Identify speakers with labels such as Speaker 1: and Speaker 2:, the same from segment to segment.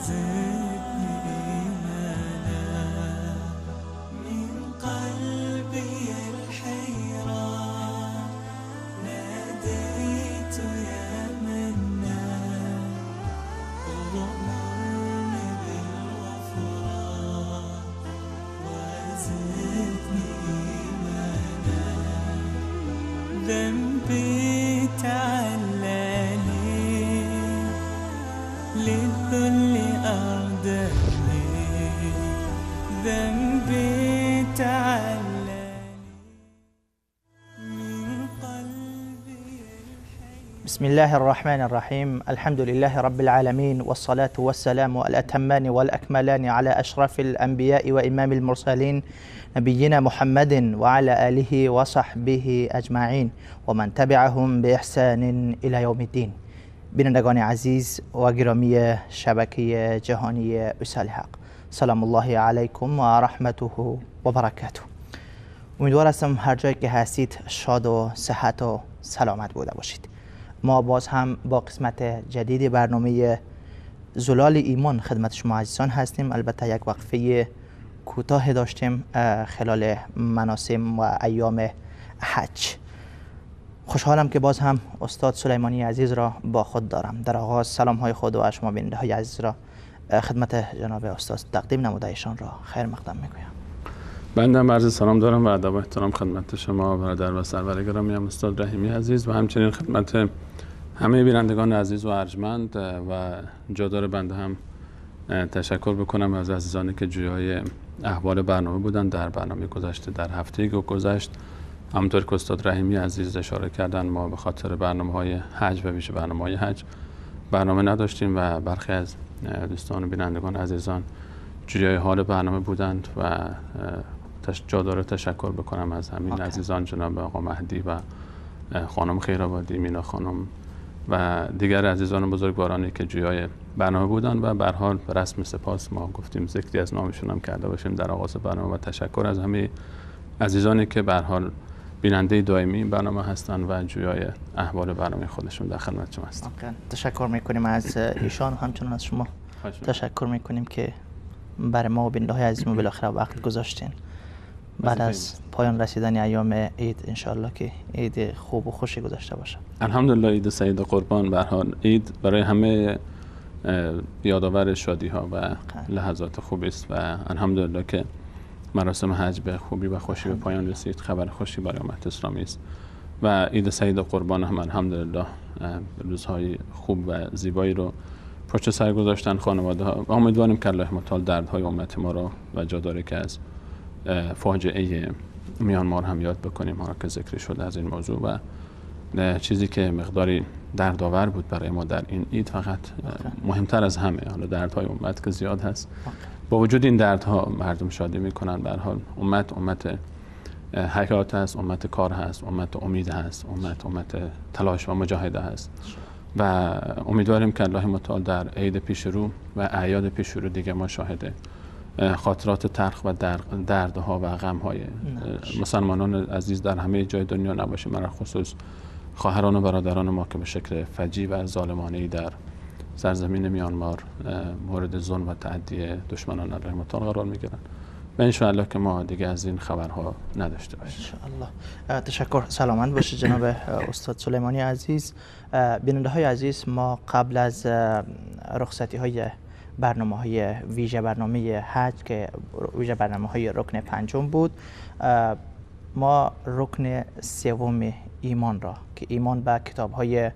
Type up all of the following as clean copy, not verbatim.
Speaker 1: وزدني إيمانا. من قلبي الحيران ناديت يا منان، اغمرني بالغفران وزدني إيمانا. ذنبي تعلى لي للذل أردني، ذنبي تعلى من قلبي.
Speaker 2: بسم الله الرحمن الرحيم. الحمد لله رب العالمين، والصلاة والسلام الأتمان والأكملان على أشرف الأنبياء وإمام المرسلين، نبينا محمد وعلى آله وصحبه أجمعين ومن تبعهم بإحسان إلى يوم الدین. بینندگان عزیز و گرامی شبکه جهانی وصال حق، سلام الله علیکم و رحمته و برکاته. امیدوار هستم هر جایی که هستید شاد و صحت و سلامت بوده باشید. ما باز هم با قسمت جدید برنامه زلال ایمان خدمت شما عزیزان هستیم. البته یک وقفه کوتاه داشتیم خلال مناسم و ایام حج. خوشحالم که باز هم استاد سلیمانی عزیز را با خود دارم. در آغاز سلام های خود و شما بیننده های عزیز را خدمت جناب استاد تقدیم نموده ایشان را خیر مقدم میگویم.
Speaker 3: بنده هم عرض سلام دارم و ادب و احترام خدمت شما برادر و سرور گرامی هم استاد رحیمی عزیز و همچنین خدمت همه بینندگان عزیز و ارجمند. و جادار بنده هم تشکر بکنم از عزیزانی که جویای احوال برنامه بودن در برنامه گذشته، در هفته که گذشت. همونطور که استاد رحیمی عزیز اشاره کردن، ما به خاطر برنامه‌های حج و ویژه برنامه‌های حج برنامه نداشتیم و برخی از دوستان و بینندگان عزیزان جویای حال برنامه بودند و جا داره تشکر بکنم از همین عزیزان، جناب آقا مهدی و خانم خیرآبادی، مینا خانم و دیگر عزیزان و بزرگوارانی که جویای برنامه بودن. و به هر حال به رسم سپاس ما گفتیم ذکری از نامشون هم کرده باشیم در آغاز برنامه و تشکر از همه عزیزانی که به هر حال بیننده دائمی این برنامه هستند و جویای احوال برنامه خودشون در خدمت شما هستند.
Speaker 2: تشکر میکنیم از ایشان و همچنین از شما تشکر میکنیم که برای ما و بیننده های عزیزمون بالاخره وقت گذاشتین. بعد از پایان رسیدن ایام عید انشالله که عید خوب و خوشی گذاشته باشه.
Speaker 3: الحمدلله عید سعید قربان. به هر حال عید برای همه یادآور شادی ها و لحظات خوبی است و الحمدلله که مراسم حج به خوبی و خوشی به پایان رسید. خبر خوشی برای امت اسلامی است و عید سعید قربان هم الحمدلله روزهای خوب و زیبایی رو پشت سر گذاشتن خانواده ها و امیدواریم که الله متعال دردهای امت ما رو و جا داره که از فاجعه میانمار هم یاد بکنیم، ما که ذکری شده از این موضوع و چیزی که مقداری دردآور بود برای ما در این عید، فقط مهمتر از همه، حالا دردهای امت که زیاد هست، با وجود این دردها مردم شادی میکنن. به هر حال امت امت حیات هست، امت کار هست، امت امید هست، امت تلاش و مجاهده هست و امیدواریم که الله متعال در عید پیش رو و اعیاد پیش رو دیگه ما شاهد خاطرات تلخ و دردها و غمهای مسلمانان عزیز در همه جای دنیا نباشیم، علی خصوص خواهران و برادران ما که به شکل فجیع و ظالمانه‌ای در سرزمین میانمار مورد ظلم و تعدی دشمنان الله متعال قرار میگیرن و انشاءالله که ما دیگه از این خبرها نداشته باشیم.
Speaker 2: انشاءالله. تشکر، سلامت باشید جناب استاد سلیمانی عزیز. بیننده های عزیز، ما قبل از رخصتی های برنامه های ویژه برنامه حج که ویژه برنامه های رکن پنجم بود، ما رکن سوم ایمان را که ایمان به کتاب های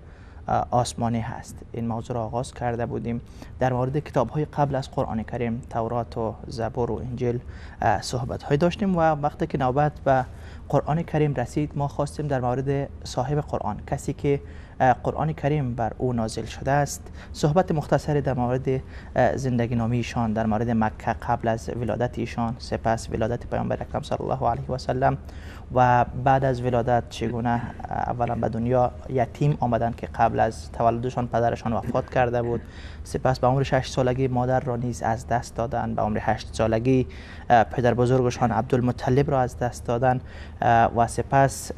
Speaker 2: آسمانی هست، این موضوع را آغاز کرده بودیم. در مورد کتاب های قبل از قرآن کریم، تورات و زبور و انجیل صحبت های داشتیم و وقتی که نوبت به قرآن کریم رسید، ما خواستیم در مورد صاحب قرآن، کسی که قرآن کریم بر او نازل شده است، صحبت مختصری در مورد زندگی نامی ایشان، در مورد مکه قبل از ولادت ایشان، سپس ولادت پیامبر اکرم صلی الله علیه و سلم و بعد از ولادت چگونه اولا به دنیا یتیم آمدند که قبل از تولدشان پدرشان وفات کرده بود، سپس به عمر 6 سالگی مادر را نیز از دست دادند، به عمر 8 سالگی پدر بزرگشان عبدالمطلب را از دست دادند و سپس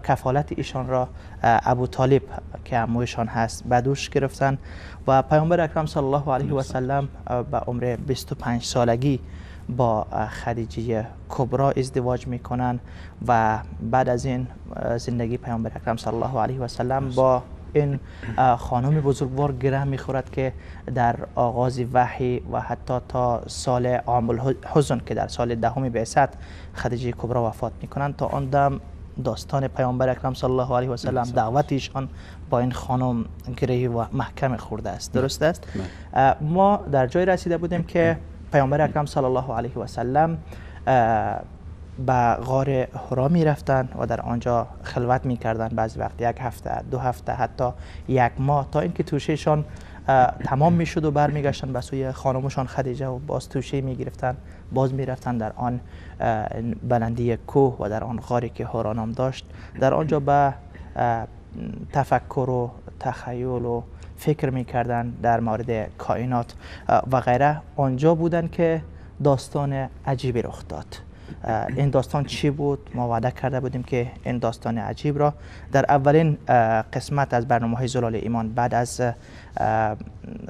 Speaker 2: کفالت ایشان را ابو طالب که عمویشان هست به دوش گرفتن و پیامبر اکرم صلی الله علیه و سلم به عمر 25 سالگی با خدیجه کبرا ازدواج میکنن و بعد از این زندگی پیامبر اکرم صلی الله علیه و سلم با این خانم بزرگوار گره میخورد که در آغاز وحی و حتی تا سال عام الحزن که در سال دهم بعثت خدیجه کبرا وفات میکنند، تا آن دم داستان پیامبر اکرم صلی الله علیه و سلم، دعوت ایشان با این خانم گره و محکم خورده است. درست است؟ ما در جای رسیده بودیم که پیامبر اکرم صلی الله علیه و سلم به غار حرا می رفتن و در آنجا خلوت می کردن، بعضی وقت یک هفته، دو هفته، حتی یک ماه، تا اینکه توشهشان تمام می شد و برمیگشتن به سوی خانمشان خدیجه و باز توشه می گرفتن، باز می رفتن در آن بلندی کوه و در آن غاری که حرا نام داشت، در آنجا به تفکر و تخیل و فکر می کردن در مورد کائنات و غیره. آنجا بودن که داستان عجیبی رخ داد. این داستان چی بود؟ ما وعده کرده بودیم که این داستان عجیب را در اولین قسمت از برنامه های زلال ایمان بعد از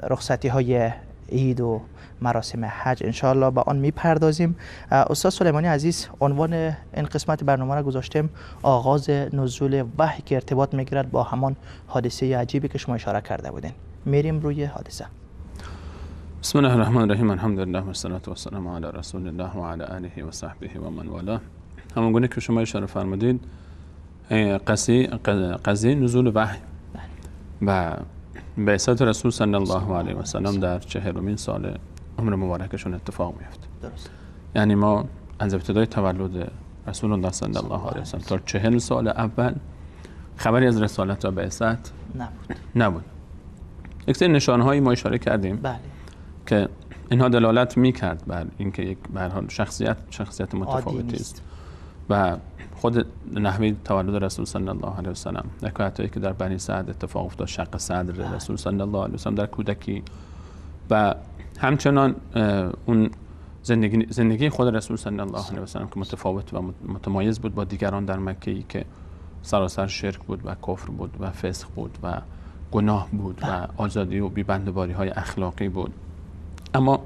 Speaker 2: رخصتی های عید و مراسم حج انشاءالله به آن میپردازیم. استاد سلیمانی عزیز، عنوان این قسمت برنامه را گذاشتیم آغاز نزول وحی که ارتباط میگیرد با همان حادثه عجیبی که شما اشاره کرده بودین. میریم روی حادثه.
Speaker 3: بسم الله الرحمن الرحیم، الحمد لله و الصلاة و السلام علی رسول الله و علی آله و صحبه و من والاه. همانگونه که شما اشاره فرمودید، قضیه نزول وحی و بعثت رسول صلی الله علیه و سلم در 40مین سال عمر مبارکشون اتفاق میفته.
Speaker 2: درست.
Speaker 3: یعنی ما از ابتدای تولد رسول الله صلی الله علیه و سلم تا 40 سال اول خبری از رسالت و بعثت نبود. یک سری نشانهایی ما اشاره کردیم،
Speaker 2: بله،
Speaker 3: که اینها دلالت میکرد بر اینکه یک به هر حال شخصیت متفاوتی است و خود نحوه تولد رسول صلی الله علیه و سلم، حکایتایی که در بنی سعد اتفاق افتاد، شق صدر رسول صلی الله علیه و سلم در کودکی و همچنان اون زندگی خود رسول صلی الله علیه و سلم که متفاوت و متمایز بود با دیگران در مکه که سراسر شرک بود و کفر بود و فسق بود و گناه بود و آزادی و بی‌بندوباری های اخلاقی بود، اما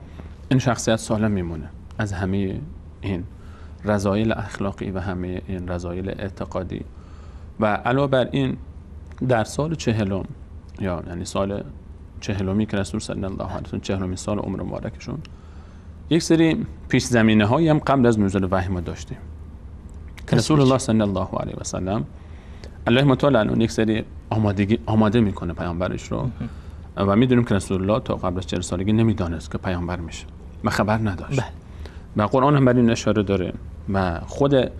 Speaker 3: این شخصیت سالم میمونه از همه این رذایل اخلاقی و همه این رذایل اعتقادی. و علاوه بر این در سال 40 یا یعنی سال 40 که رسول صلی الله علیه و سلم 40 سال عمر مبارکشون، یک سری پیش زمینه هایی هم قبل از نزول وحی ما داشتیم که رسول الله صلی الله علیه و سلم الله متعال الان یک سری آماده میکنه پیامبرش رو و میدونیم که رسول الله تا قبل از 40 سالگی نمیدانست که پیامبر میشه و خبر نداشت. و قرآن هم بر این اشاره داره و خود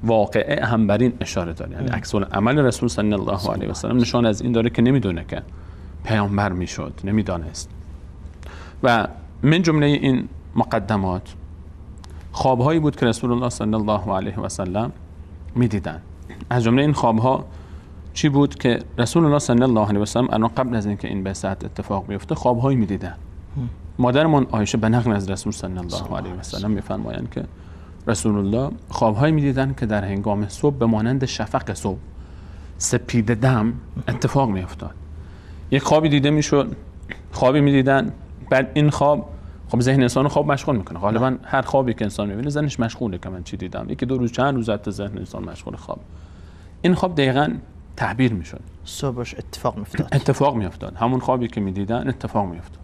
Speaker 3: واقعه هم بر این اشاره داره، یعنی عکس العمل رسول صلی الله علیه و سلم نشان از این داره که نمیدونه که پیامبر میشد، نمیدانست. و من جمله این مقدمات خوابهایی بود که رسول الله صلی الله علیه و سلم میدیدن. از جمله این خوابها چی بود که رسول الله صلی الله علیه و سلم الان قبل از اینکه این بعثت اتفاق بیفته خوابهایی میدیدن. مادرمان عایشه به نقل از رسول صلی الله علیه و سلم میفرمایند که رسول الله خوابهایی میدیدن که در هنگام صبح به مانند شفق صبح سپید دم اتفاق میافتاد. یک خوابی دیده میشد، خوابی میدیدن، بعد این خواب خب ذهن انسان خواب مشغول میکنه. غالبا هر خوابی که انسان میبینه ذهنش مشغوله که من چی دیدم، یکی دو روز چند روز حتی ذهن انسان مشغول خواب. این خواب دقیقاً تعبیر میشد،
Speaker 2: صبحش اتفاق میافتاد،
Speaker 3: اتفاق میافتاد، همون خوابی که میدیدن اتفاق میافتاد.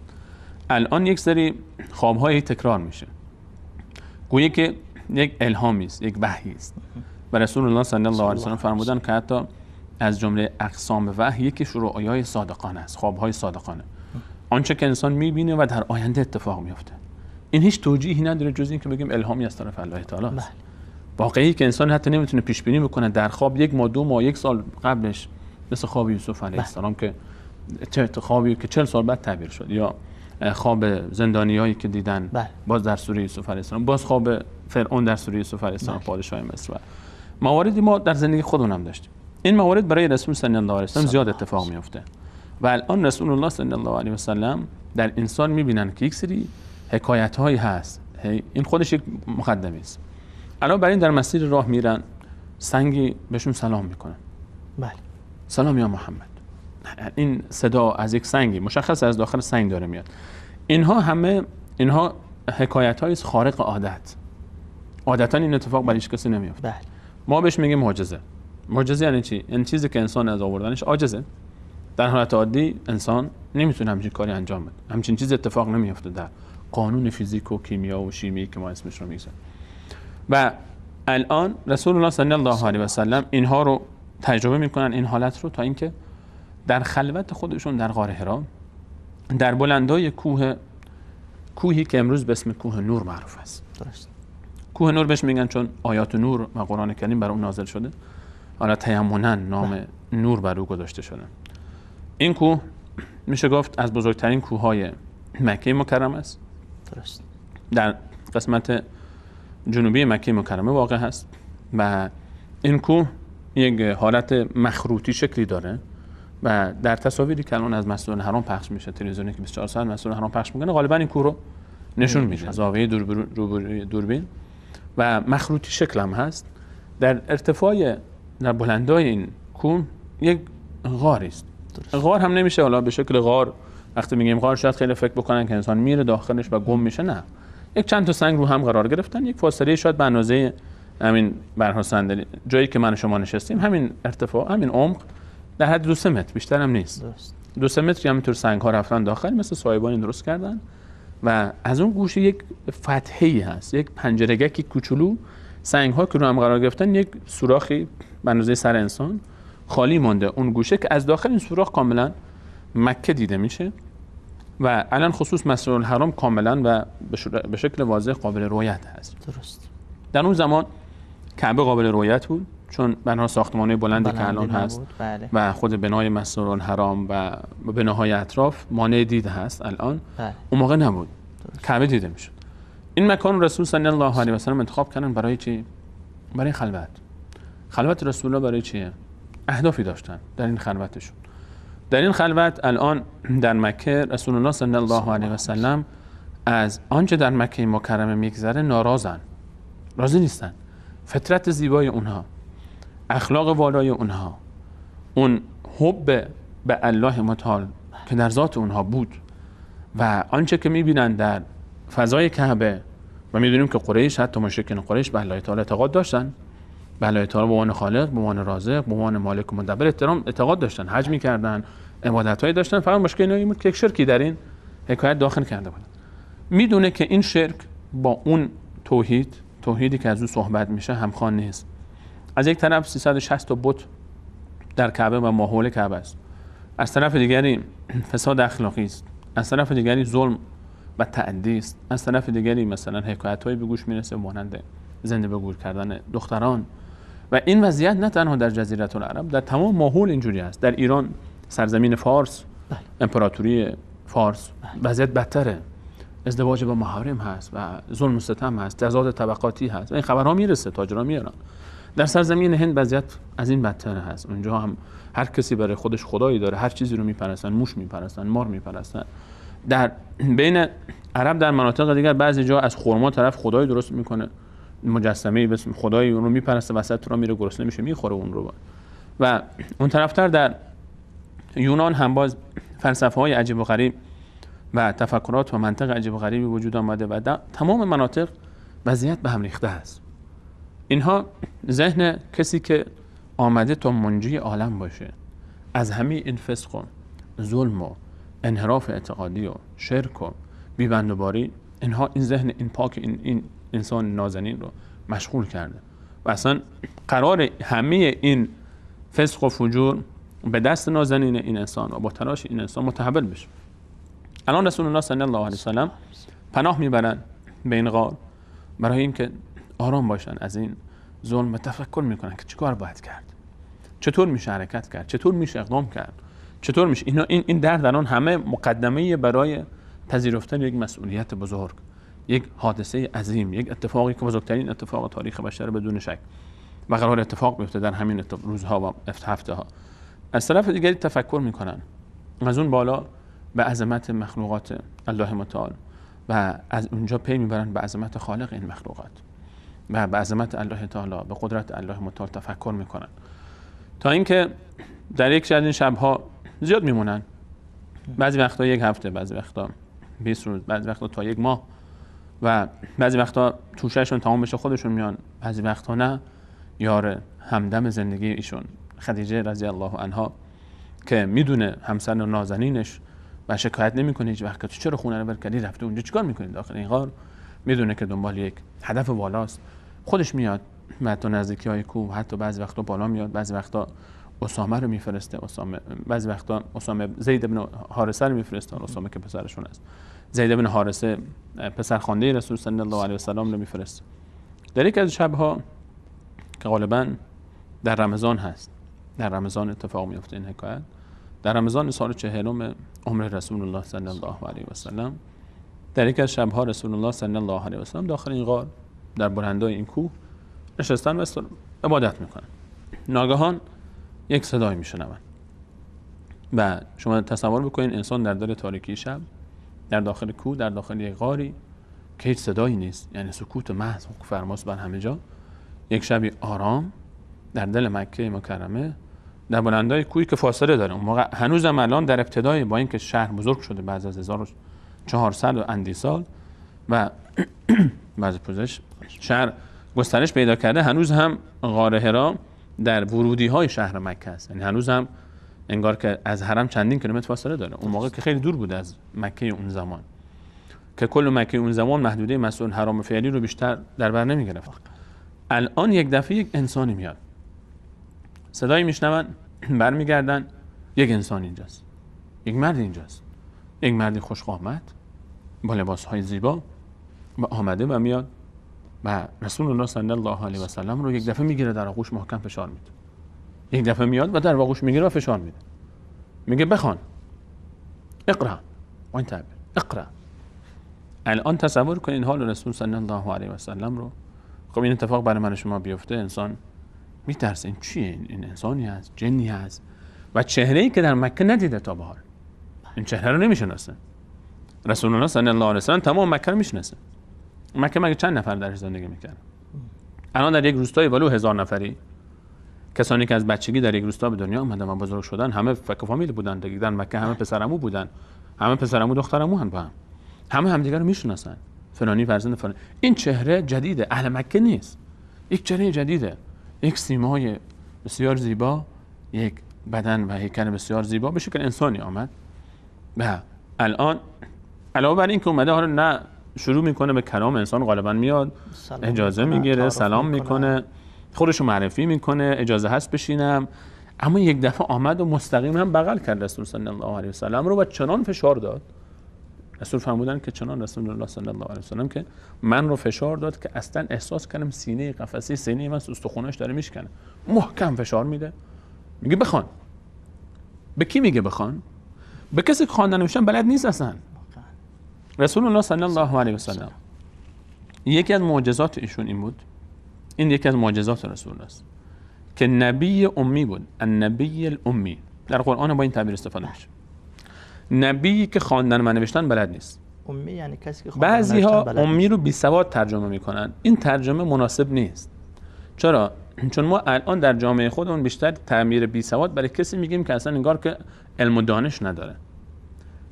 Speaker 3: الان یک سری خواب‌های تکرار میشه، گویی که یک الهامی است، یک وحی است. و رسول الله صلی الله علیه و سلم فرمودن که حتی از جمله اقسام وحی یکیش رؤیای صادقانه است، خواب‌های صادقانه، آنچه که انسان میبینه و در آینده اتفاق میفته. این هیچ توجیهی نداره جز این که بگیم الهامی از طرف الله تعالی است. واقعی که انسان حتی نمیتونه پیش بینی بکنه در خواب یک ماه، دو ماه، یک سال قبلش، مثل خواب یوسف علیه السلام که چه خوابی که 40 سال بعد تعبیر شد، یا خواب زندانیایی که دیدن باز در سوره یوسف علیه السلام، باز خواب فرعون در سوره یوسف علیه السلام پادشاه مصر. مواردی ما در زندگی خودمون هم داشتیم. این موارد برای رسول صلی الله علیه و سلم زیاد اتفاق میفته و الان رسول الله صلی الله علیه و سلم در انسان میبینن که یک سری حکایت هایی هست، این خودش یک مقدمه است. الان برای این در مسیر راه میرن، سنگی بهشون سلام میکنن.
Speaker 2: بله،
Speaker 3: سلام یا محمد. نه، این صدا از یک سنگی مشخص از داخل سنگ داره میاد. اینها همه اینها حکایت‌های خارق عادت. عادتاً این اتفاق برای هیچ کسی نمیفته.
Speaker 2: بله.
Speaker 3: ما بهش میگیم معجزه. معجزه یعنی چی؟ این چیزی که انسان از آوردنش عاجزه. در حالت عادی انسان نمیتونه همچین کاری انجام بده. همچین چیز اتفاق نمیفته در قانون فیزیک و کیمیا و شیمی که ما اسمش رو میذاریم. و الان رسول الله صلی الله علیه و سلم اینها رو تجربه میکنن، این حالت رو، تا اینکه در خلوت خودشون در غار حرا، در بلندای کوهی که امروز به اسم کوه نور معروف است.
Speaker 2: درست.
Speaker 3: کوه نور بهش میگن چون آیات نور و قرآن کریم بر اون نازل شده، حالا تیمونن نام نور بر او گذاشته شده. این کوه میشه گفت از بزرگترین کوههای مکه مکرمه است.
Speaker 2: درست.
Speaker 3: در قسمت جنوبی مکه مکرمه واقع هست و این کوه یک حالت مخروطی شکلی داره و در تصاویری که الان از مسجد الحرام پخش میشه، تلویزیونی که 24 ساعت مسجد الحرام پخش میکنه، غالبا این کوه رو نشون میده، زاویه دوربین و مخروطی شکل هم هست. در ارتفاع، در بلندای این کوه یک غاری است. غار هم نمیشه حالا به شکل غار، وقتی میگیم غار شاید خیلی فکر بکنن که انسان میره داخلش و گم میشه. نه، یک چند تا سنگ رو هم قرار گرفتن، یک فاصله شاید به اندازه همین برها صندلی جایی که من و شما نشستیم، همین ارتفاع، همین عمق، در حد 2-3 متر بیشتر هم نیست. 2-3 متر همینطور سنگ ها رفتن داخل، مثل سایبانی درست کردن و از اون گوشه یک فتحه‌ای هست، یک پنجره‌گکی کوچولو، سنگ ها که رو هم قرار گرفتن، یک سوراخی به اندازه سر انسان خالی مونده اون گوشه که از داخل این سوراخ کاملا مکه دیده میشه و الان خصوص مسجد الحرام کاملا و به شکل واضح قابل رویت هست.
Speaker 2: درست.
Speaker 3: در اون زمان کعبه قابل رویت بود چون بناها ساختمان‌های بلندی که الان هست.
Speaker 2: بله.
Speaker 3: و خود بنای مسجد الحرام و بناهای اطراف مانع دید هست الان.
Speaker 2: بله.
Speaker 3: اون موقع نبود. کعبه دیده میشد. این مکان رسول صلی الله علیه و سلم انتخاب کردن برای چی؟ برای خلوت. خلوت رسول الله برای چیه؟ اهدافی داشتن در این خلوتشون. در این خلوت الان در مکه رسول الله صلی الله علیه و سلم از آنچه در مکه مکرمه میگذره ناراضن، راضی نیستن. فطرت زیبای اونها، اخلاق والای اونها، اون حب به الله متعال که در ذات اونها بود و آنچه که میبینن در فضای کعبه و میدونیم که قریش، حتی مشرکین قریش به الله تعالی اعتقاد داشتن، به الله تعالی به عنوان خالق، به عنوان رازق، به عنوان مالک و مدبر اعتقاد داشتن، حج میکردن، عبادت‌هایی داشتن. فقط مشکل این بود که یک شرکی در این حکایت داخل کرده بودن. میدونه که این شرک با اون توحیدی که از او صحبت میشه همخوان نیست. از یک طرف 360 تا بت در کعبه و ماحول کعبه است، از طرف دیگری فساد اخلاقی است، از طرف دیگری ظلم و تعدی است، از طرف دیگری مثلا حکایت‌هایی به گوش میرسه مانند زنده به گور کردن دختران. و این وضعیت نه تنها در جزیره العرب، در تمام ماحول اینجوری است. در ایران، سرزمین فارس، امپراتوری فارس، وضعیت بدتره. ازدواج با محارم هست و ظلم و ستم هست، تضاد طبقاتی هست و این خبرها میرسه، تاجرها میارن. در سرزمین هند وضعیت از این بدتر هست. اونجا هم هر کسی برای خودش خدایی داره، هر چیزی رو میپرستن، موش میپرستن، مار میپرستن. در بین عرب در مناطق دیگر بعضی جا از خرما طرف خدایی درست میکنه، مجسمه به اسم خدایی، اون رو میپرسته، وسط رو میره گرسنه میشه میخوره اون رو. و اون طرفتر در یونان هم باز فلسفه های عجیب و غریب و تفکرات و منطق عجیب و غریبی وجود آمده و در تمام مناطق وضعیت به هم ریخته است. اینها ذهن کسی که آمده تا منجی عالم باشه از همه این فسق و ظلم و انحراف اعتقادی و شرک و بی‌بندوباری، اینها این ذهن این پاک این انسان نازنین رو مشغول کرده و اصلا قرار همه این فسق و فجور به دست نازنین این انسان و با تلاش این انسان متحول بشه. الان رسول الله صلی الله علیه و سلم پناه میبرن به این غار برای اینکه آرام باشن از این ظلم و تفکر میکنن که چیکار باید کرد، چطور میشه حرکت کرد، چطور میشه اقدام کرد، چطور میشه اینا. این درد الان همه مقدمه برای پذیرفتن یک مسئولیت بزرگ، یک حادثه عظیم، یک اتفاقی که بزرگترین اتفاق تاریخ بشر بدون شک و قرار اتفاق بیفته در همین روزها و هفته ها. از طرف دیگری تفکر میکنن از اون بالا به عظمت مخلوقات الله متعال و از اونجا پی میبرن به عظمت خالق این مخلوقات و به عظمت الله تعالی، به قدرت الله متعال تفکر میکنن تا اینکه در یک از این شبها زیاد میمونن، بعضی وقتا یک هفته، بعضی وقتا 20 روز، بعضی وقتا تا یک ماه، و بعضی وقتا توشهشون تمام بشه خودشون میان، بعضی وقتا نه. یار همدم زندگی ایشون خدیجه رضی الله عنها که میدونه همسر نازنینش و شکایت نمیکنه هیچ وقت که تو چرا خونه رو ول کردی رفتی اونجا چیکار میکنی داخل این غار، میدونه که دنبال یک هدف والاست، خودش میاد و تا نزدیکی های کوه، حتی بعضی وقتا بالا میاد، بعضی وقتا اسامه رو میفرسته، اسامه بعضی وقتا اسامه زید بن حارثه رو میفرسته، اسامه که پسرشون است، زید بن حارثه پسر خوانده رسول صلی الله علیه و سلم رو میفرسته. در یک از شبها که غالبا در رمضان هست، در رمضان اتفاق میفته این حکایت، در رمضان سال 40 عمر رسول الله صلی الله علیه و سلم، در یک از شبها رسول الله صلی الله علیه و سلم داخل این غار در بلندای این کوه نشستن و عبادت میکنن. ناگهان یک صدایی میشنون و شما تصور بکنین انسان در دل تاریکی شب، در داخل کوه، در داخل یک غاری که هیچ صدایی نیست، یعنی سکوت محض حکم فرماست بر همه جا، یک شبی آرام در دل مکه مکرمه در بلندای کوهی که فاصله داره، اون موقع هنوزم الان در ابتدای، با اینکه شهر بزرگ شده بعد از 1400 و اندی سال و بعض پوزش شهر گسترش پیدا کرده، هنوز هم غار حرا در ورودی های شهر مکه است، یعنی هنوز هم انگار که از حرم چندین کیلومتر فاصله داره. اون موقع که خیلی دور بود از مکه اون زمان، که کل مکه اون زمان محدوده مسئول حرام فعلی رو بیشتر در بر نمی گرفت. الان یک دفعه یک انسانی میاد، صدایی میشنون، برمیگردن، یک انسان اینجاست، یک مرد اینجاست، یک مردی خوش قامت با لباسهای زیبا و آمده و میاد و رسول الله صلی الله علیه و سلم رو یک دفعه میگیره در آغوش، محکم فشار میده. یک دفعه میاد و در آغوش میگیره و فشار میده، میگه بخوان، اقرا، با این تعبیر اقرا. الان تصور کنین حال رسول صلی الله علیه و سلم رو. خب این اتفاق برای من شما بیفته انسان میترسه، این چیه؟ این انسانی هست، جنی هست، و چهره‌ای که در مکه ندیده تا به حال، این چهره رو نمیشناسه. رسول الله صلی الله علیه و سلم تمام مکه رو میشناسه. مکه مگه چند نفر درش زندگی میکردن؟ الان در یک روستای ولو 1000 نفری، کسانی که از بچگی در یک روستا به دنیا آمدن و بزرگ شدن، همه فک و فامیل بودن دیگه. در مکه همه پسرعمو بودن، همه پسرعمو دخترعمو هم با هم، همه همدیگه رو میشناسن، فلانی فرزند فلانی. این چهره جدیده، اهل مکه نیست، یک چهره جدیده، یک سیمای بسیار زیبا، یک بدن و هیکل بسیار زیبا، به شکل انسانی آمد. و الان علاوه بر این که اومده، حالا نه شروع میکنه به کلام انسان، غالبا میاد اجازه میگیره، سلام میکنه، خودشو معرفی میکنه، اجازه هست بشینم. اما یک دفعه آمد و مستقیم هم بغل کرد رسول صلی الله علیه و سلم رو و چنان فشار داد. رسول فرمودن که چنان رسول الله صلی الله علیه و سلم که من رو فشار داد که اصلا احساس کردم سینه قفسه سینه من استخوناش داره میشکنه. محکم فشار میده، میگه بخوان. به کی میگه بخوان؟ به کسی که خواندن نوشتن بلد نیست اصلا. رسول الله صلی الله علیه و سلم یکی از معجزات ایشون این بود، این یکی از معجزات رسول الله است که نبی امی بود، النبی الامی. در قرآن با این تعبیر استفاده میشه. نبی که خواندن و نوشتن بلد نیست.
Speaker 2: امی یعنی کسی که خواندن
Speaker 3: بعضی ها
Speaker 2: بلد
Speaker 3: امی رو بی سواد ترجمه میکنن. این ترجمه مناسب نیست. چرا؟ چون ما الان در جامعه خودمون بیشتر تعبیر بی سواد برای کسی میگیم که اصلا انگار که علم و دانش نداره،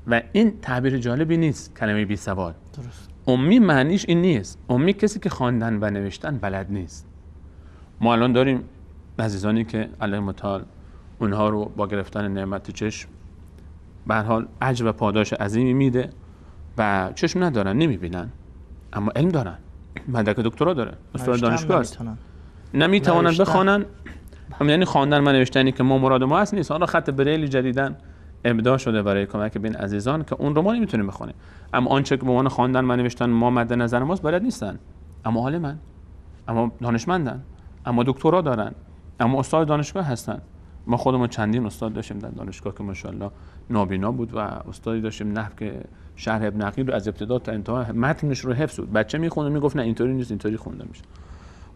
Speaker 3: و این تعبیر جالبی نیست، کلمه بی سواد.
Speaker 2: درست.
Speaker 3: امی معنیش این نیست. امی کسی که خواندن و نوشتن بلد نیست. ما الان داریم عزیزانی که علیه متعال اونها رو با گرفتن نعمت چشم به هر حال اجر و پاداش عظیمی میده و چشم ندارن، نمیبینن، اما علم دارن، مدرک دکترا داره، استاد دانشگاه است، نمیتوانن بخوانن. یعنی خواندن و نوشتنی که ما مراد ما هست نیست. حالا خط بریل جدیدن ابداع شده برای کمک بین عزیزان که اون رو ما نمیتونیم بخونیم، اما آنچه که به عنوان خواندن و نوشتن ما مد نظر ماست بلد نیستن، اما عالمن، اما دانشمندن، اما دکترا دارن، اما استاد دانشگاه هستن. ما خودمون چندین استاد داشتیم در دانشگاه که ماشاءالله نابینا بود و استادی داشتیم نحو که شرح ابن عقیل رو از ابتدا تا انتها متنش رو حفظ بود. بچه میخوند و میگفت نه اینطوری نیست، اینطوری خونده میشه.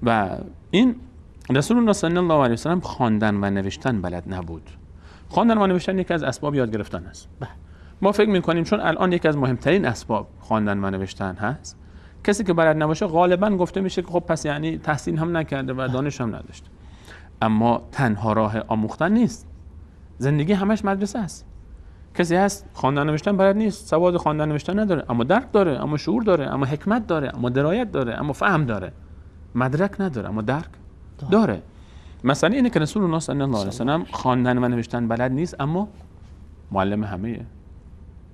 Speaker 3: و این رسول الله صلی الله علیه و سلم خواندن و نوشتن بلد نبود. خواندن و نوشتن یکی از اسباب یاد گرفتن است. ما فکر میکنیم چون الان یکی از مهمترین اسباب خواندن و نوشتن هست، کسی که بلد نباشه غالبا گفته میشه که خب پس یعنی تحصیل هم نکرده و دانش هم نداشته. اما تنها راه آموختن نیست. زندگی همش مدرسه است. کسی هست خواندن نوشتن بلد نیست، سواد خواندن نوشتن نداره، اما درک داره، اما شعور داره، اما حکمت داره، اما درایت داره، اما فهم داره. مدرک نداره اما درک داره. مثلا اینه که رسول الله صلی الله علیه و سلم خواندن و نوشتن بلد نیست، اما معلم همه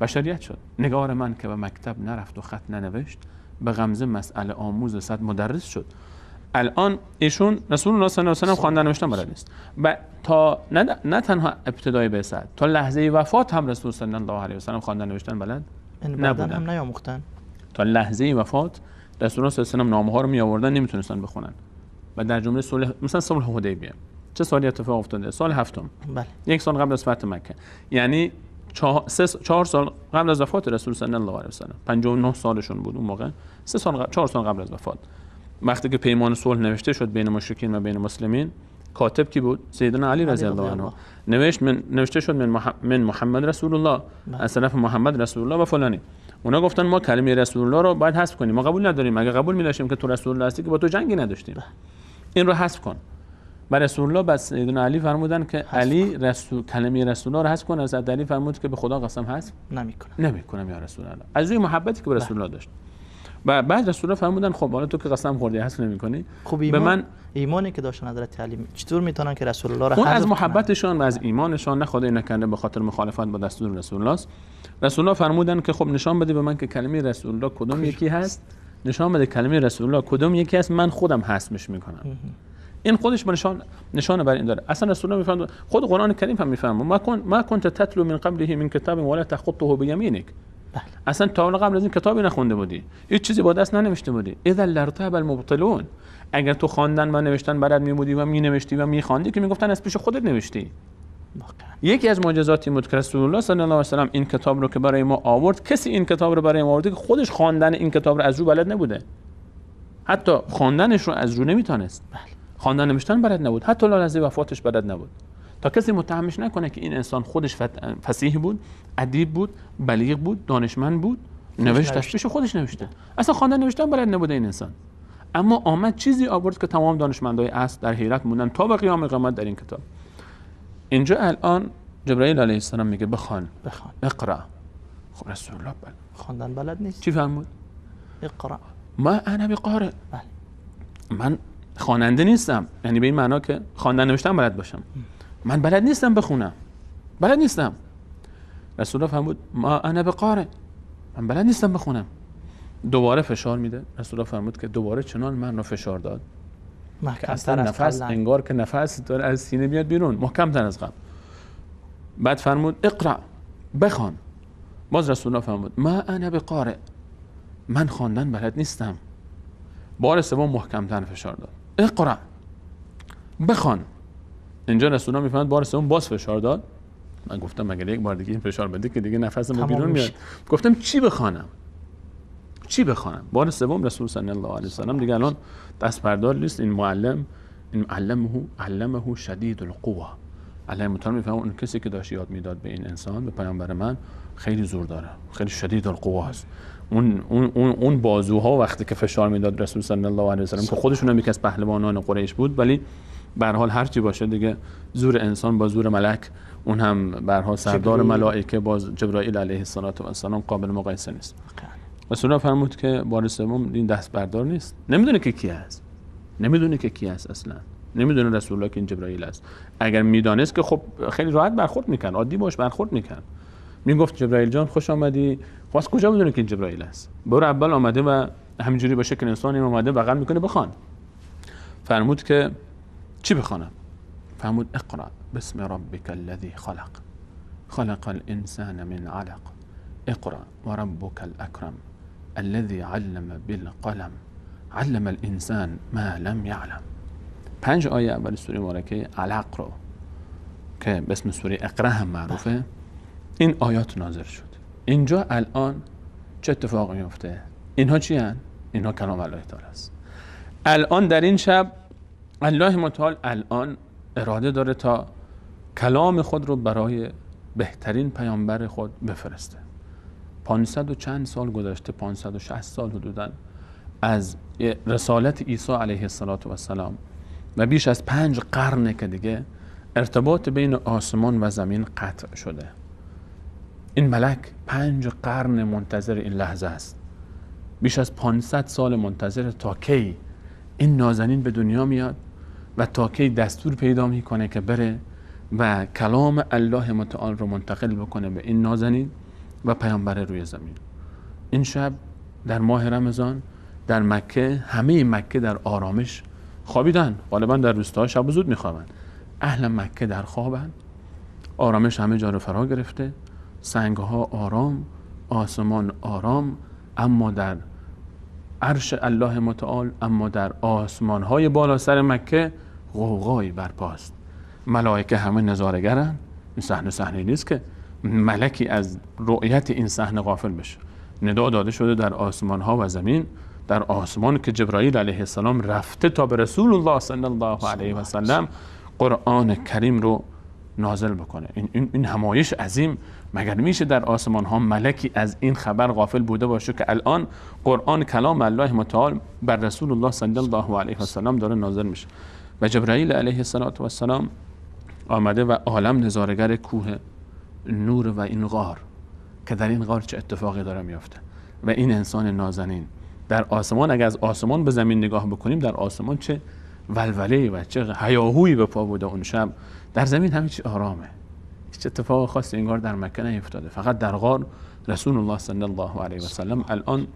Speaker 3: بشریت شد. نگار من که به مکتب نرفت و خط ننوشت، به غمزه مسئله آموز صد مدرس شد. الان ایشون رسول الله صلی الله علیه و سلم خواندن نوشتن بلد نیست و تا نه تنها ابتدای بعثت، تا لحظه وفات هم رسول صلی الله علیه و سلم خواندن نوشتن بلد نبودن،
Speaker 2: هم نیاموختن.
Speaker 3: تا لحظه وفات رسول الله صلی الله علیه و سلم نامه ها رو می آوردن، نمیتونستن بخونن. و در جمله صلح، مثلا صلح حدیبیه چه سالی اتفاق افتاده؟ سال هفتم، بله، یک سال قبل از فتح مکه، یعنی 4 سال قبل از وفات رسول صلی الله علیه و سلم، 59 سالشون بود اون موقع، 4 سال قبل از وفات، وقتی که پیمان صلح نوشته شد بین مشرکین و بین مسلمین، کاتب کی بود؟ سیدنا علی رضی الله عنه. نوشت من، نوشته شد من محمد رسول الله، از طرف محمد رسول الله و فلانی. اونا گفتن ما کلمه رسول الله رو باید حذف کنیم، ما قبول نداریم. اگه قبول می‌داشتیم که تو رسول الله هستی که با تو جنگی نداشتیم. این رو حذف کن. و رسول الله بس سیدنا علی فرمودن که علی رسول کلمه رسول الله رو حذف کن. از علی فرمود که به خدا قسم حذف نمی‌کنم یا رسول الله، از روی محبتی که به رسول الله داشت. و بعد رسول الله فرمودن خب حالا تو که قسم خوردی حذف نمی‌کنی،
Speaker 2: خب
Speaker 3: به من
Speaker 2: ایمانی که داشتن حضرت علی چطور میتونن که رسول الله رو
Speaker 3: حذف؟ از محبتشان و از ایمانشان، نه خدای نکنه به خاطر مخالفت با دستور رسول الله است. رسول الله فرمودن که خب نشان بده به من که کلمه رسول الله کدوم یکی هست، نشان بده کلمه رسول الله کدوم یکی هست، من خودم حذفش میکنم. این خودش نشانه بر این داره. اصلا رسول الله میفرمود، خود قرآن کریم هم میفرمود ما كنت تتلو من قبله من کتاب ولا تخطه بیمینک. اصلا تا قبل از این کتابی نخونده بودی، هیچ چیزی با دست ننوشته بودی. اذا لارتاب المبطلون. اگر تو خواندن و نوشتن بلد میبودی و مینوشتی و میخواندی که میگفتن از پیش خودت نوشتی. یکی از معجزاتی بود که رسول الله صلی الله علیه و سلم این کتاب رو که برای ما آورد، کسی این کتاب رو برای ما آورده که خودش خواندن این کتاب رو از رو بلد نبوده، حتی خواندنش رو از رو نمیتونست، خواندن نوشتن بلد نبود، حتی لحظه وفاتش بلد نبود، تا کسی متهمش نکنه که این انسان خودش فصیح بود، ادیب بود، بلیغ بود، دانشمند بود، نوشتش پیش خودش نوشته، اصلا خواندن نوشتن بلد نبوده این انسان، اما آمد چیزی آورد که تمام دانشمندای عصر در حیرت موندن تا به قیام قیامت در این کتاب. اینجا الان جبرئیل علیه السلام میگه بخوان، اقرا. خب رسول الله بله
Speaker 2: خواندن بلد نیست،
Speaker 3: چی فرمود؟
Speaker 2: اقرا
Speaker 3: ما انا بقارئ. بله. من خواننده نیستم، یعنی به این معنا که خواندن نوشتن بلد باشم، من بلد نیستم بخونم، بلد نیستم. رسول الله فرمود ما انا بقارئ، من بلد نیستم بخونم. دوباره فشار میده. رسول الله فرمود که دوباره چنان من رو فشار داد که اصلا نفس، انگار که نفس داره از سینه میاد بیرون، محکم تر از قبل. بعد فرمود اقرا، بخوان. باز رسول الله فرمود ما انا بقارئ، من خواندن بلد نیستم. بار سوم محکم تر فشار داد، اقرا، بخوان. اینجا رسول الله میفهمد بار سوم باز فشار داد. من گفتم اگر یک بار دیگه این فشار بده که دیگه نفسم بیرون میاد. گفتم چی بخوانم؟ چی بخوانم؟ بار سوم رسول صلی الله علیه و سلم دیگه الان دست بردار نیست. این معلم، این علمه شدید القوه. الله متعال میفهمه اون کسی که داشت یاد میداد به این انسان، به پیامبر من، خیلی زور داره، خیلی شدید القوه است. اون بازوها وقتی که فشار میداد رسول صلی الله علیه و سلم، که خودشون هم یکی از پهلوانان قریش بود، ولی به هر حال هر چی باشه دیگه زور انسان با زور ملک، اون هم به هر حال سردار ملائکه با جبرائیل علیه السلام قابل مقایسه نیست. رسول الله فرمود که بار سوم این دست بردار نیست، نمیدونه که کی هست، نمیدونه که کی هست، اصلا نمیدونه رسول الله که این جبرائیل است. اگر میدانست که خب خیلی راحت برخورد میکرد، عادی باش برخورد میکرد، میگفت جبرائیل جان خوش آمدی. خب از کجا میدونه که این جبرائیل است؟ برو اول آمده و همینجوری با شکل انسانی اومده بغل میکنه بخوان. فرمود که چی بخوانم؟ فرمود اقرا بسم ربک الذی خلق، خلق الانسان من علق، اقرا وربک الاکرم الذي علم بالقلم علم الانسان ما لم يعلم. 5 آیه اول سوره مبارکه علق رو که به اسم سوره اقرا هم معروفه، این آیات نازل شد. اینجا الان چه اتفاقی میفته؟ اینها چی هن؟ اینها کلام الله تعالی است. الان در این شب الله متعال الان اراده داره تا کلام خود رو برای بهترین پیامبر خود بفرسته. 500 و چند سال گذشته، 560 سال حدوداً از رسالت عیسی علیه السلام و بیش از 5 قرنه که دیگه ارتباط بین آسمان و زمین قطع شده. این ملک 5 قرن منتظر این لحظه است، بیش از 500 سال منتظر تا کی این نازنین به دنیا میاد و تا کی دستور پیدا میکنه که بره و کلام الله متعال رو منتقل بکنه به این نازنین و پیامبر روی زمین. این شب در ماه رمضان در مکه، همه مکه در آرامش خوابیدن، غالبا در روستاها شب زود میخوابن، اهل مکه در خوابن، آرامش همه جا رو فرا گرفته، سنگها آرام، آسمان آرام، اما در عرش الله متعال، اما در آسمانهای بالا سر مکه غوغایی برپاست. ملائکه همه نظاره‌گرن. این صحنه صحنه نیست که ملکی از رؤیت این صحنه غافل بشه. ندا داده شده در آسمانها و زمین، در آسمان که جبرائیل علیه السلام رفته تا به رسول الله صلی الله علیه و سلم قرآن کریم رو نازل بکنه. این همایش عظیم، مگر میشه در آسمان ها ملکی از این خبر غافل بوده باشه که الان قرآن کلام الله متعال بر رسول الله صلی الله علیه و سلم داره نازل میشه؟ و جبرائیل علیه السلام آمده و عالم نظارگر کوه نور و این غار که در این غار چه اتفاقی داره میافته. و این انسان نازنین در آسمان، اگر از آسمان به زمین نگاه بکنیم، در آسمان چه ولوله و چه هیاهویی به پا بوده اون شب، در زمین همه چی آرامه، هیچ اتفاق خاصی انگار در مکه نیفتاده. فقط در غار رسول الله صلی الله علیه و سلم الان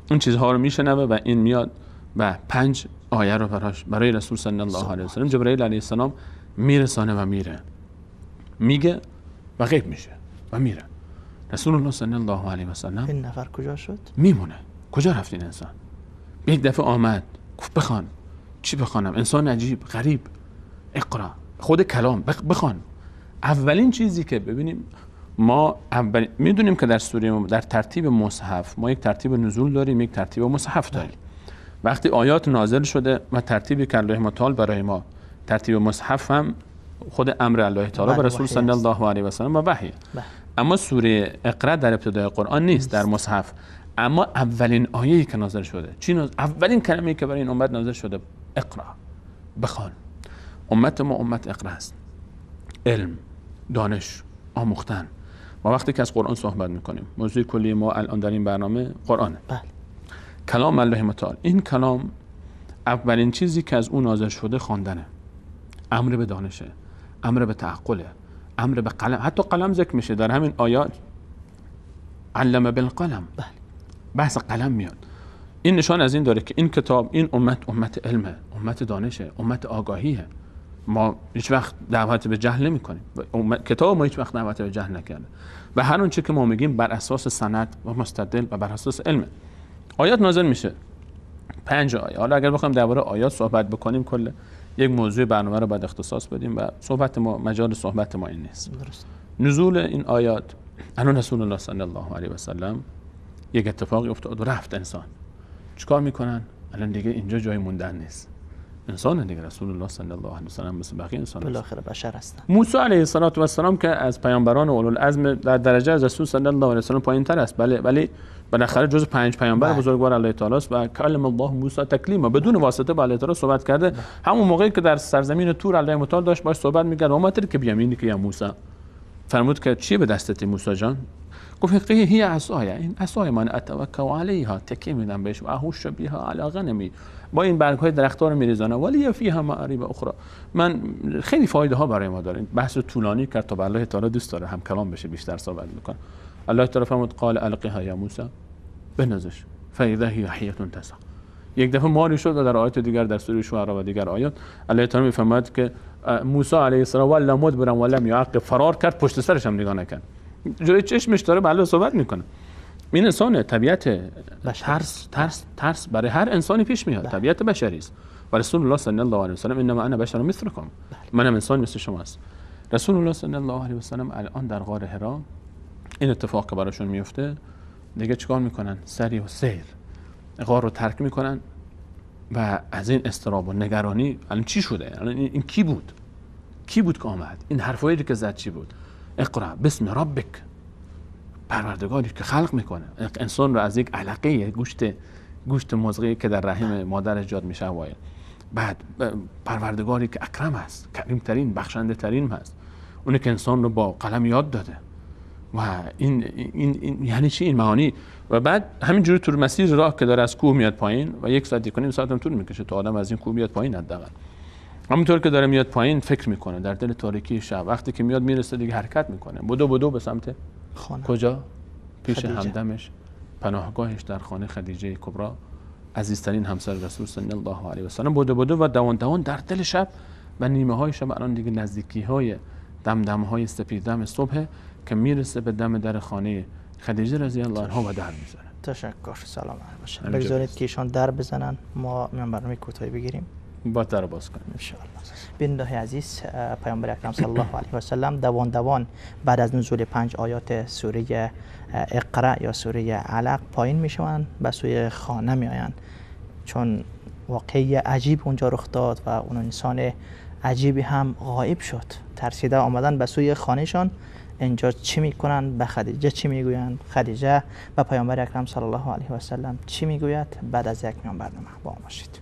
Speaker 3: این چیزها رو میشنوه و این میاد و 5 آیه رو برای رسول صلی الله علیه و سلم جبرائیل علیه السلام میرسانه و میره، میگه و غیب میشه و میره. رسول الله صلی الله علیه و سلم
Speaker 2: این نفر کجا شد؟
Speaker 3: میمونه. کجا رفت این انسان؟ یک دفعه آمد گفت بخوان. چی بخوانم؟ انسان عجیب غریب. اقرا، خود کلام بخوان. اولین چیزی که ببینیم ما اول میدونیم که در سوره، در ترتیب مصحف ما یک ترتیب نزول داریم، یک ترتیب مصحف داریم. وقتی آیات نازل شده و ترتیبی که الله متعال برای ما ترتیب مصحف هم خود امر الله تعالی به رسول صلی الله علیه و سلم و وحی. اما سوره اقرا در ابتدای قرآن نیست، در مصحف. اما اولین آیه‌ای که نازل شده، چی نازل؟ اولین کلمه‌ای که برای این امت نازل شده، اقرا، بخوان. امت ما امت اقرا است. علم، دانش، آموختن. ما وقتی که از قرآن صحبت میکنیم، موضوع کلی ما الان در این برنامه قرآنه.
Speaker 2: بله.
Speaker 3: کلام الله متعال. این کلام اولین چیزی که از اون نازل شده خواندنه. امر به دانشه، امر به تعقله، امر به قلم. حتی قلم ذکر میشه در همین آیات، علم بالقلم.
Speaker 2: بله.
Speaker 3: بحث قلم میاد. این نشان از این داره که این کتاب، این امت، امت علمه، امت دانشه، امت آگاهیه. ما هیچ وقت دعوت به جهل نمی کنیم. کتاب ما هیچ وقت دعوت به جهل نکرده و هر اون چه که ما میگیم بر اساس سند و مستدل و بر اساس علمه. آیات نازل میشه، 5 آیه. حالا اگر بخوایم درباره آیات صحبت بکنیم کل یک موضوع برنامه رو باید اختصاص بدیم و صحبت ما، مجال صحبت ما این نیست.
Speaker 2: درست.
Speaker 3: نزول این آیات، الان رسول الله صلی الله علیه و سلم یک اتفاقی افتاد و رفت انسان. چیکار میکنن؟ الان دیگه اینجا جای موندن نیست. انسان دیگه، رسول الله صلی الله علیه و سلم مثل بقیه انسان
Speaker 2: بالاخره بشر هستن.
Speaker 3: موسی علیه السلام که از پیامبران اولوالعزم در درجه از رسول صلی الله علیه و سلم پایین تر است، بله، ولی بالاخره جز 5 پیامبر بزرگوار الله تعالی است و کلم الله موسی تکلیما، بدون واسطه با الله تعالی صحبت کرده. همون موقعی که در سرزمین تور الله متعال داشت باش صحبت میکرد، و که بیامینی که یا موسی، فرمود که چی به دستت موسی جان؟ گفت هی عصای، این عصای من اتوکل علیها، تکیه میدم بهش، و اهوش بها علی غنمی، با این برگ های درخت‌ها رو میریزانم، ولی فیها معاریب اخرى. من خیلی فایده ها برای ما داره. بحث طولانی کرد تا الله تعالی دوست داره هم کلام بشه، بیشتر صحبت میکنه. الله تعالی فرمود قال القها یا موسی، بنازش، فاذا هی حیه تسعی. یک دفعه ماری شد و در آیات دیگر در سوره شعرا و دیگر آیات الله تعالی میفرماید که موسی علیه السلام ولا مدبرا ولم یعقب، فرار کرد، پشت سرش هم نگاه نکرد، جلوی چشمش داره به الله صحبت میکنه. این انسان طبیعت ترس، ترس، ترس برای هر انسانی پیش میاد، طبیعت بشری است. و رسول الله صلی الله علیه و سلم انما انا بشر مثلکم، منم انسان مثل شما است. رسول الله صلی الله علیه و سلم الان در غار حرا این اتفاق که براشون میفته، دیگه چیکار میکنن؟ سری و سیر غار رو ترک میکنن و از این اضطراب و نگرانی، الان چی شده؟ الان این کی بود؟ کی بود که آمد؟ این حرفایی که زد چی بود؟ اقرا بسم ربک، پروردگاری که خلق میکنه انسان رو از یک علقه گوشت مزغی که در رحم مادر ایجاد میشه. وایل بعد پروردگاری که اکرم است، کریم ترین، بخشنده ترین هست، اونه که انسان رو با قلم یاد داده. و این یعنی چی این معانی؟ و بعد همینجوری تو مسیر راه که داره از کوه میاد پایین و یک ساعت، 1.5 ساعت هم طول میکشه تا آدم از این کوه بیاد پایین حداقل. همونطور که داره میاد پایین فکر میکنه در دل تاریکی شب، وقتی که میاد میرسه دیگه حرکت میکنه، بدو بدو به سمت خانه. کجا؟ پیش خدیجه. همدمش، پناهگاهش در خانه خدیجه کبرا، عزیزترین همسر رسول صلی الله علیه و سلم. بدو بدو و دوان دوان در دل شب و نیمه های شب، الان دیگه نزدیکی های دمدم های سپیدم صبح که میرسه به دم در خانه خدیجه رضی الله عنها و در میزنه.
Speaker 2: تشکر، سلام باشد. بگذارید که ایشان در بزنن، ما میان برنامه کوتاهی بگیریم،
Speaker 3: با در باز کنیم
Speaker 2: ان شاء الله. بیننده عزیز، پیامبر اکرم صلی الله علیه و سلم دوان دوان بعد از نزول 5 آیات سوره اقرا یا سوره علق پایین میشوند، به سوی خانه میآیند، چون واقعی عجیب اونجا رخ داد و اون انسان عجیبی هم غایب شد. ترسیده آمدن به سوی خانهشان. اینجا چی میکنن؟ به خدیجه چی میگویند؟ خدیجه به پیامبر اکرم صلی الله علیه و سلم چی میگوید؟ بعد از یک میان برنامه با ما باشید.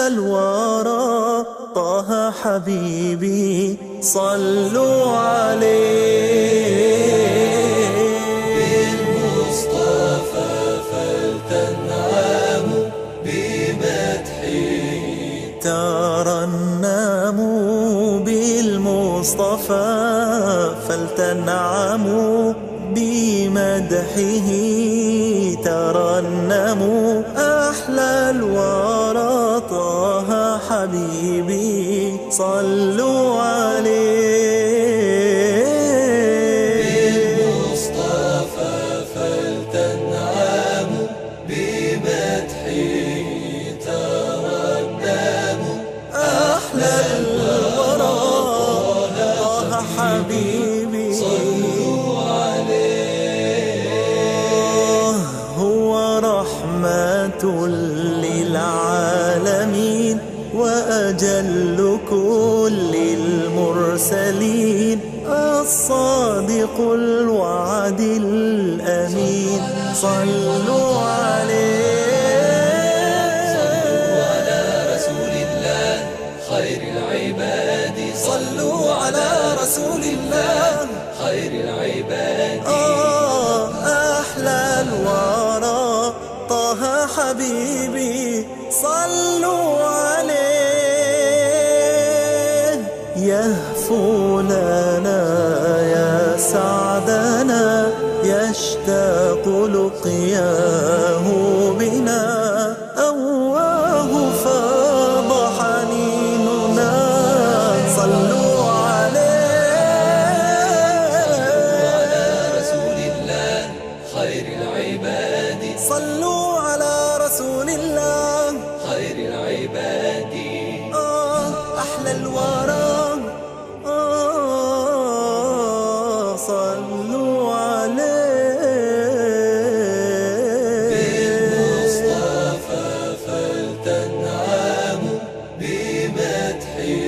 Speaker 1: الورى طه حبيبي صلوا عليه. بالمصطفى فلتنعموا بمدحه ترنموا، بالمصطفى فلتنعموا بمدحه ترنموا. أحلى الورى طه حبيبي صلوا عليه. بالمصطفى فلتنعموا بمدحه ترنموا. أحلى الورى طه حبيبي صلوا عليه. هو رحمة للعالمين وأجل كل المرسلين، الصادق الوعد الأمين صلوا عليه. صلوا على رسول الله خير العباد، صلوا على رسول الله خير العباد. أحلى الورى طه حبيبي صلوا عليه. يهفو لنا يا سعدنا، يشتاق لقياه بنا، أواه فاض حنيننا صلوا عليه. صلوا على رسول الله خير العباد، صلوا على رسول الله خير العباد. أحلى الورى صلوا عليه. بالمصطفى فلتنعموا بمدحه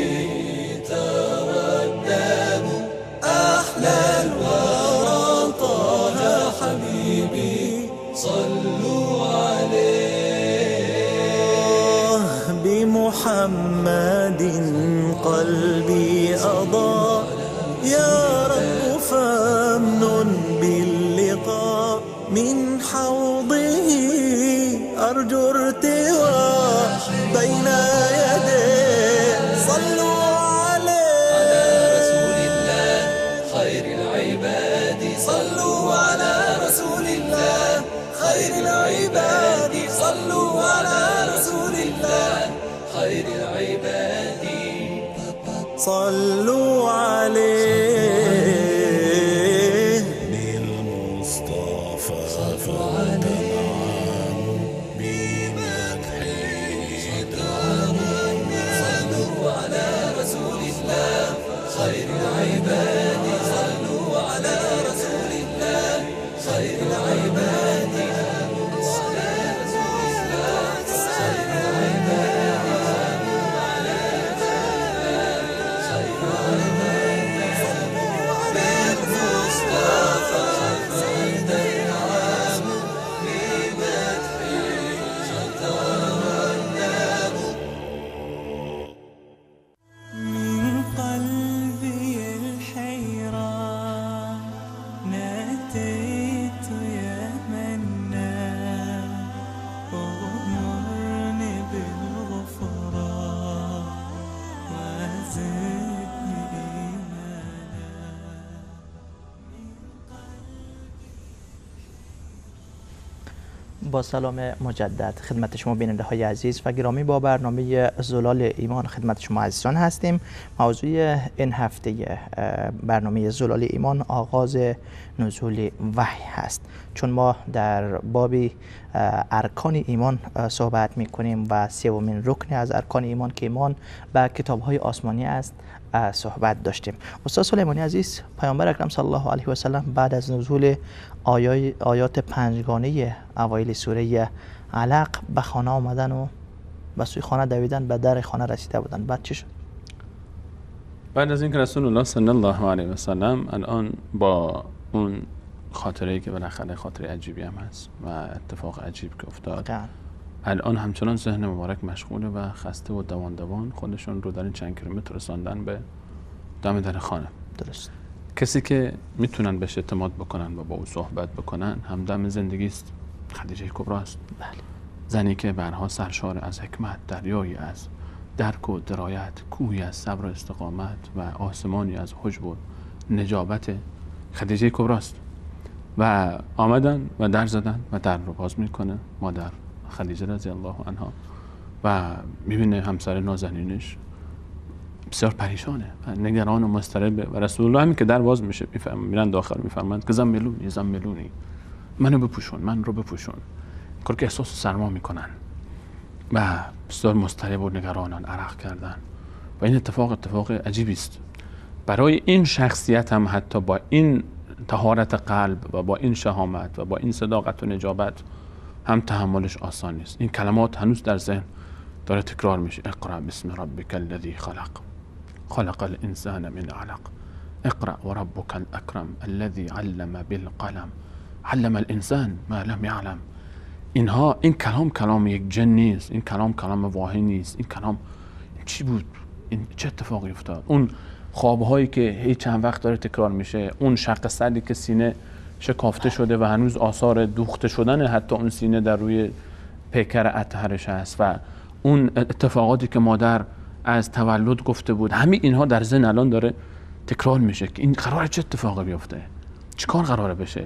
Speaker 1: ترنموا. أحلى الورى طه حبيبي صلوا عليه. بمحمد قلبي أضاء، يا رب فامنن باللقاء، من حوضه أرجو ارتواء بين يديه صلوا عليه. على رسول الله خير العباد، صلوا على رسول الله خير العباد، صلوا على رسول الله خير العباد، صلوا عليه. بالمصطفى فلتنعموا بمدحه
Speaker 2: با سلام مجدد خدمت شما بیننده های عزیز و گرامی با برنامه زلال ایمان خدمت شما عزیزان هستیم. موضوع این هفته برنامه زلال ایمان آغاز نزول وحی هست. چون ما در باب ارکان ایمان صحبت میکنیم و سومین رکن از ارکان ایمان که ایمان به کتاب های آسمانی است صحبت داشتیم. استاد سلیمانی عزیز، پیامبر اکرم صلی الله علیه و سلم بعد از نزول آیات پنجگانه اوایل سوره علق به خانه آمدن و به سوی خانه دویدن، به در خانه رسیده بودن. بعد چی شد؟
Speaker 3: بعد از اینکه رسول الله صلی الله علیه و سلم الان با اون خاطره‌ای که بالاخره خاطره عجیبی هم هست و اتفاق عجیب که افتاد، الان همچنان ذهن مبارک مشغوله و خسته و دوان دوان خودشون رو در این چند کیلومتر رساندن به دم در خانه.
Speaker 2: درست.
Speaker 3: کسی که میتونن بهش اعتماد بکنن و با او صحبت بکنن همدم زندگی است، خدیجه کبری است.
Speaker 2: بله.
Speaker 3: زنی که برها سرشار از حکمت، دریایی از درک و درایت، کوهی از صبر و استقامت و آسمانی از حجب و نجابت، خدیجه کبری است. و آمدن و در زدن و در رو باز میکنه مادر خدیجه رضی الله عنها و میبینه همسر نازنینش بسیار پریشانه و نگران و مضطربه و رسول الله همین که در باز میشه میرن داخل، میفرمایند که زملونی زملونی، منو بپوشون، من رو بپوشون. کار که احساس سرما میکنن و بسیار مضطرب و نگرانن، عرق کردن و این اتفاق عجیبی است برای این شخصیت هم، حتی با این طهارت قلب و با این شهامت و با این صداقت و نجابت هم تحملش آسان نیست. این کلمات هنوز در ذهن داره تکرار میشه: اقرأ باسم ربک الذی خلق، خلق الانسان من علق، اقرأ وربک الاکرم الذی علم بالقلم، علم الانسان ما لم یعلم. اینها، این کلام کلام یک جن نیست، این کلام کلام واهی نیست، این کلام چی بود؟ این چه اتفاقی افتاد؟ اون خوابهایی که هیچ چند وقت داره تکرار میشه، اون شق صدری که سینه شکافته شده و هنوز آثار دوخته شدن حتی اون سینه در روی پیکر اطهرش هست و اون اتفاقاتی که مادر از تولد گفته بود، همه اینها در ذهن الان داره تکرار میشه که این قراره چه اتفاقی بیفته، چیکار قراره بشه،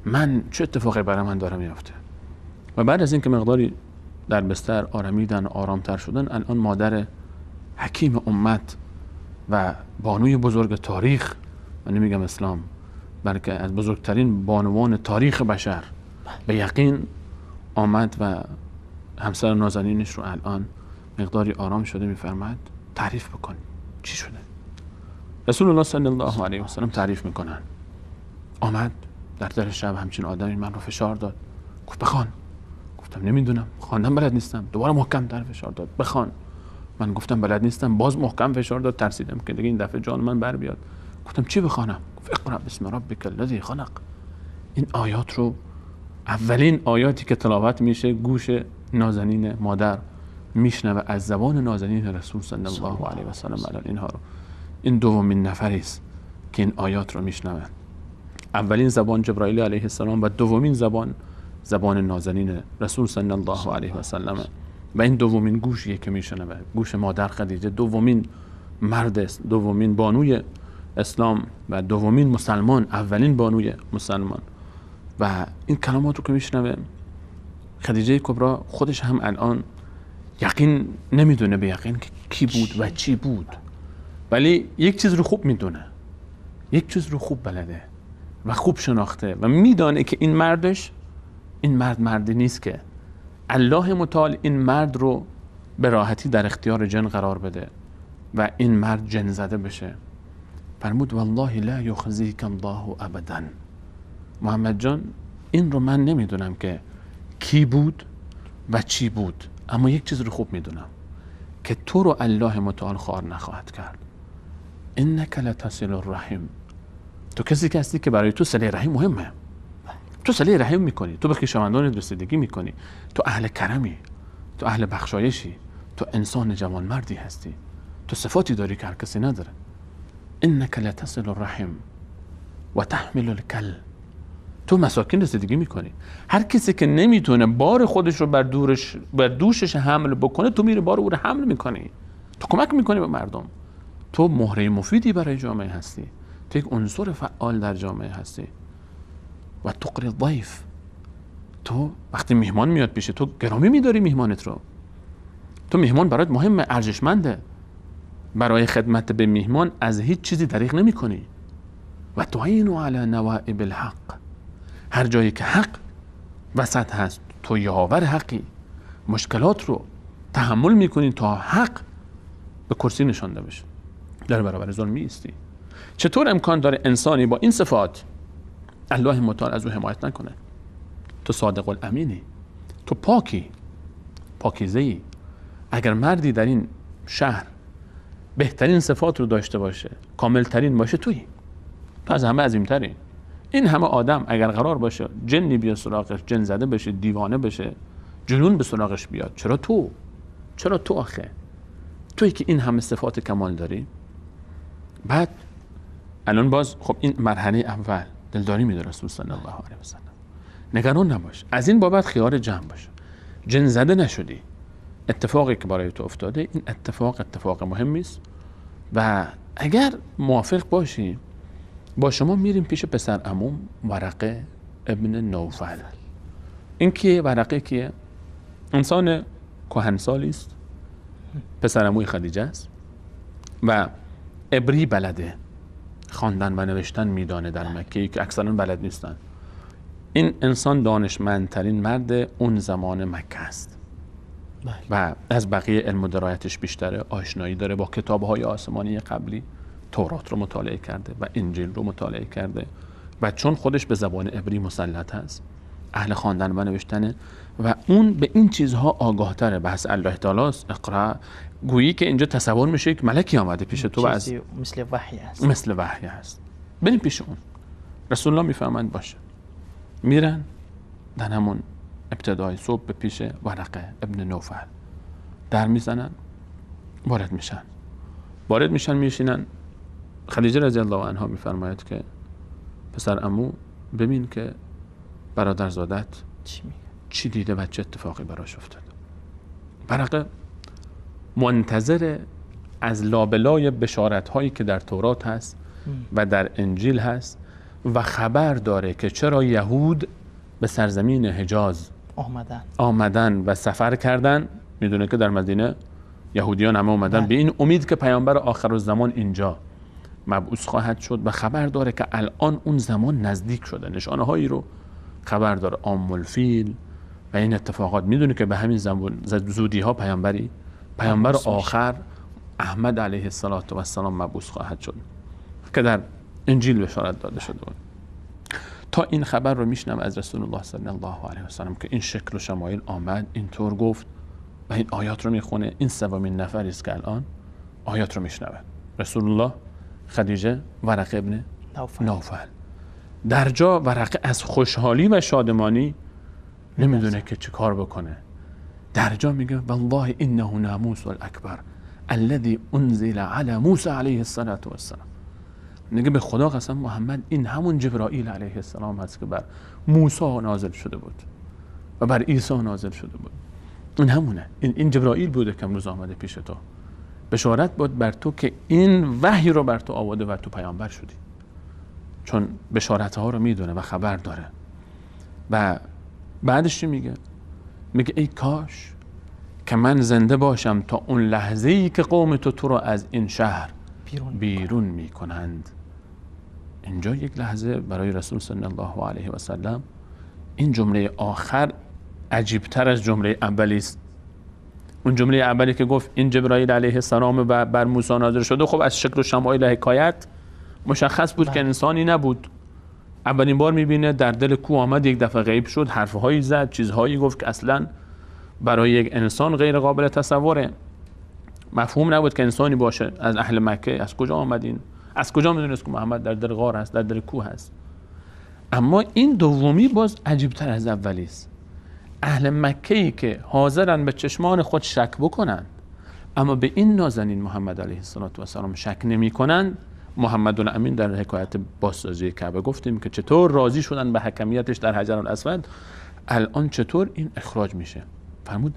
Speaker 3: من چه اتفاقی برای من داره میفته. و بعد از اینکه مقداری در بستر آرامیدن، آرامتر شدن، الان مادر حکیم امت و بانوی بزرگ تاریخ، من نمیگم اسلام بلکه از بزرگترین بانوان تاریخ بشر، به یقین آمد و همسر نازنینش رو الان مقداری آرام شده میفرماد تعریف بکن چی شده. رسول الله صلی الله علیه و سلم تعریف میکنن. آمد در در شب همچین آدمی من رو فشار داد، گفت بخوان. گفتم نمیدونم، خواندن بلد نیستم. دوباره محکم تر فشار داد، بخوان. من گفتم بلد نیستم، باز محکم فشار داد، ترسیدم که دیگه این دفعه جان من بر بیاد. گفتم چی بخوانم؟ گفت اقرأ باسم ربک الذی خلق. این آیات رو، اولین آیاتی که تلاوت میشه گوش نازنین مادر میشنوه از زبان نازنین رسول صلی الله علیه و سلم. الان اینها رو، این دومین نفری است که این آیات رو میشنوه. اولین زبان جبرائیل علیه السلام و دومین زبان زبان نازنین رسول صلی الله علیه و سلم. و این دومین گوشیه که میشنوه، گوش مادر خدیجه، دومین مرد است، دومین بانوی اسلام و دومین مسلمان، اولین بانوی مسلمان. و این کلمات رو که میشنوه خدیجه کبری خودش هم الان یقین نمیدونه به یقین که کی بود و چی بود، ولی یک چیز رو خوب میدونه، یک چیز رو خوب بلده و خوب شناخته و میدانه که این مردش، این مرد مردی نیست که الله متعال این مرد رو به راحتی در اختیار جن قرار بده و این مرد جن زده بشه. فرمود والله لا یخزیک الله ابدا. محمد جان، این رو من نمیدونم که کی بود و چی بود، اما یک چیز رو خوب میدونم که تو رو الله متعال خوار نخواهد کرد. انک لتصل الرحم. تو کسی که هستی که برای تو صله رحم مهمه، تو صله رحم میکنی، تو به خویشاوندانت رسیدگی میکنی، تو اهل کرمی، تو اهل بخشایشی، تو انسان جوانمردی هستی، تو صفاتی داری که هر کسی نداره. انک لتصل الرحم و تحمل الکل. تو مساکین رسیدگی میکنی. هر کسی که نمیتونه بار خودش رو بر دوشش حمل بکنه، تو میری بار او رو حمل میکنی، تو کمک میکنی به مردم، تو مهره مفیدی برای جامعه هستی، تو یک عنصر فعال در جامعه هستی. و تقری الضیف، تو وقتی میهمان میاد پیش تو گرامی میداری میهمانت رو، تو میهمان برات مهمه، ارزشمنده، برای خدمت به میهمان از هیچ چیزی دریغ نمی کنی. و تعین علی نوائب الحق، هر جایی که حق وسط هست تو یاور حقی، مشکلات رو تحمل میکنی تا حق به کرسی نشانده بشه، در برابر ظلم میایستی. چطور امکان داره انسانی با این صفات الله متعال از او حمایت نکنه؟ تو صادق الامینی، تو پاکی، پاکیزه‌ای. اگر مردی در این شهر بهترین صفات رو داشته باشه، کاملترین باشه، تویی، تو از همه عظیمتری. این همه آدم اگر قرار باشه جنی بیاد سراغش، جن زده بشه، دیوانه بشه، جنون به سراغش بیاد، چرا تو؟ چرا تو آخه؟ تویی که این همه صفات کمال داری. بعد الان باز خب این مرحله اول دلداری میده رسول صلی الله علیه و سلم، نگران نباش، از این بابت خیار جمع باش، جن زده نشدی، اتفاقی که برای تو افتاده این اتفاق اتفاق مهمی است و اگر موافق باشی با شما میریم پیش پسر عموم ورقه ابن نوفل. این کیه؟ ورقه کیه؟ انسان کهنسالی است، پسر عموی خدیجه است و عبری بلده، خواندن و نوشتن میدانه در مکه که اکثرا بلد نیستن. این انسان دانشمندترین مرد اون زمان مکه است و از بقیه علم و درایتش بیشتره، آشنایی داره با کتاب‌های آسمانی قبلی، تورات رو مطالعه کرده و انجیل رو مطالعه کرده و چون خودش به زبان عبری مسلط هست، اهل خواندن و نوشتنه و اون به این چیزها آگاه تره. بحث الله تعالی است، اقرا، گویی که اینجا تصور میشه یک ملکی آمده پیش تو و از
Speaker 2: مثل وحی است،
Speaker 3: مثل وحی است، بریم پیش اون. رسول الله میفهمند باشه، میرن در همون ابتدای صبح به پیش ورقه ابن نوفل، در میزنن، وارد میشن، وارد میشن، میشینن. خدیجه رضی الله عنها میفرماید که پسر عمو ببین که برادرزادت چی دیده و چه اتفاقی براش افتاده. ورقه منتظر از لابلای بشارت هایی که در تورات هست و در انجیل هست و خبر داره که چرا یهود به سرزمین حجاز آمدن و سفر کردن. میدونه که در مدینه یهودیان همه اومدن به این امید که پیامبر آخر الزمان اینجا مبعوث خواهد شد و خبر داره که الان اون زمان نزدیک شده، نشانه هایی رو خبر داره، عام الفیل و این اتفاقات. میدونه که به همین زودی ها پیامبر آخر احمد علیه السلام مبعوث خواهد شد که در انجیل بشارت داده شده بود. تا این خبر رو میشنم از رسول الله صلی الله علیه و سلم که این شکل و شمایل آمد، اینطور گفت و این آیات رو میخونه. این سومین نفری است که الان آیات رو میشنوه، رسول الله، خدیجه، ورقه ابن نوفل. در جا ورقه از خوشحالی و شادمانی نمیدونه که چه کار بکنه. در جا میگه والله انه ناموس الاکبر الذي انزل علی موسی علیه الصلاة والسلام. میگه به خدا قسم محمد، این همون جبرائیل علیه السلام هست که بر موسی نازل شده بود و بر عیسی نازل شده بود. این همونه، این جبرائیل بوده که امروز آمده پیش تو، بشارت بود بر تو که این وحی رو بر تو آورده و تو پیامبر شدی. چون بشارت ها رو میدونه و خبر داره. و بعدش چی میگه؟ میگه ای کاش که من زنده باشم تا اون لحظه ای که قوم تو رو از این شهر بیرون میکنند. اینجا یک لحظه برای رسول صلی الله علیه و سلم این جمله آخر عجیبتر از جمله اولی است. اون جمله اولی که گفت این جبرائیل علیه السلام و بر موسی نازل شده، خب از شکل و شمایل حکایت مشخص بود که انسانی نبود. اولین بار میبینه در دل کوه آمد، یک دفعه غیب شد، حرفهایی زد، چیزهایی گفت که اصلا برای یک انسان غیر قابل تصوره. مفهوم نبود که انسانی باشه از اهل مکه. از کجا آمدین؟ از کجا میدونست که محمد در دل غار هست، در دل کوه هست؟ اما این دومی باز عجیبتر از اولی است. اهل مکه که حاضرن به چشمان خود شک بکنند، اما به این نازنین محمد علیه السلام شک نمی کنند. محمد الامین در حکایت بازسازی کعبه گفتیم که چطور راضی شدن به حکمیتش در حجر الاسود، الان چطور این اخراج میشه. فرمود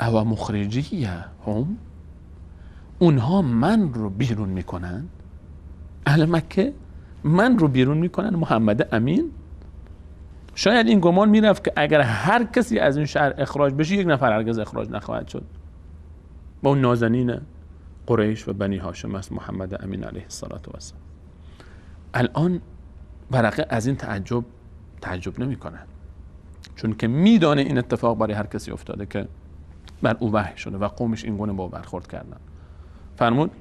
Speaker 3: او مخرجیه هم، اونها من رو بیرون میکنن، اهل مکه من رو بیرون میکنن، محمد امین. شاید این گمان میرفت که اگر هر کسی از این شهر اخراج بشه یک نفر هرگز اخراج نخواهد شد. با اون نازنین قریش و بنی هاشم است، محمد امین علیه الصلاة والسلام. الان ورقه از این تعجب نمیکنه، چون که میدانه این اتفاق برای هر کسی افتاده که بر او وحی شده و قومش این گونه با برخورد کردن. فرمود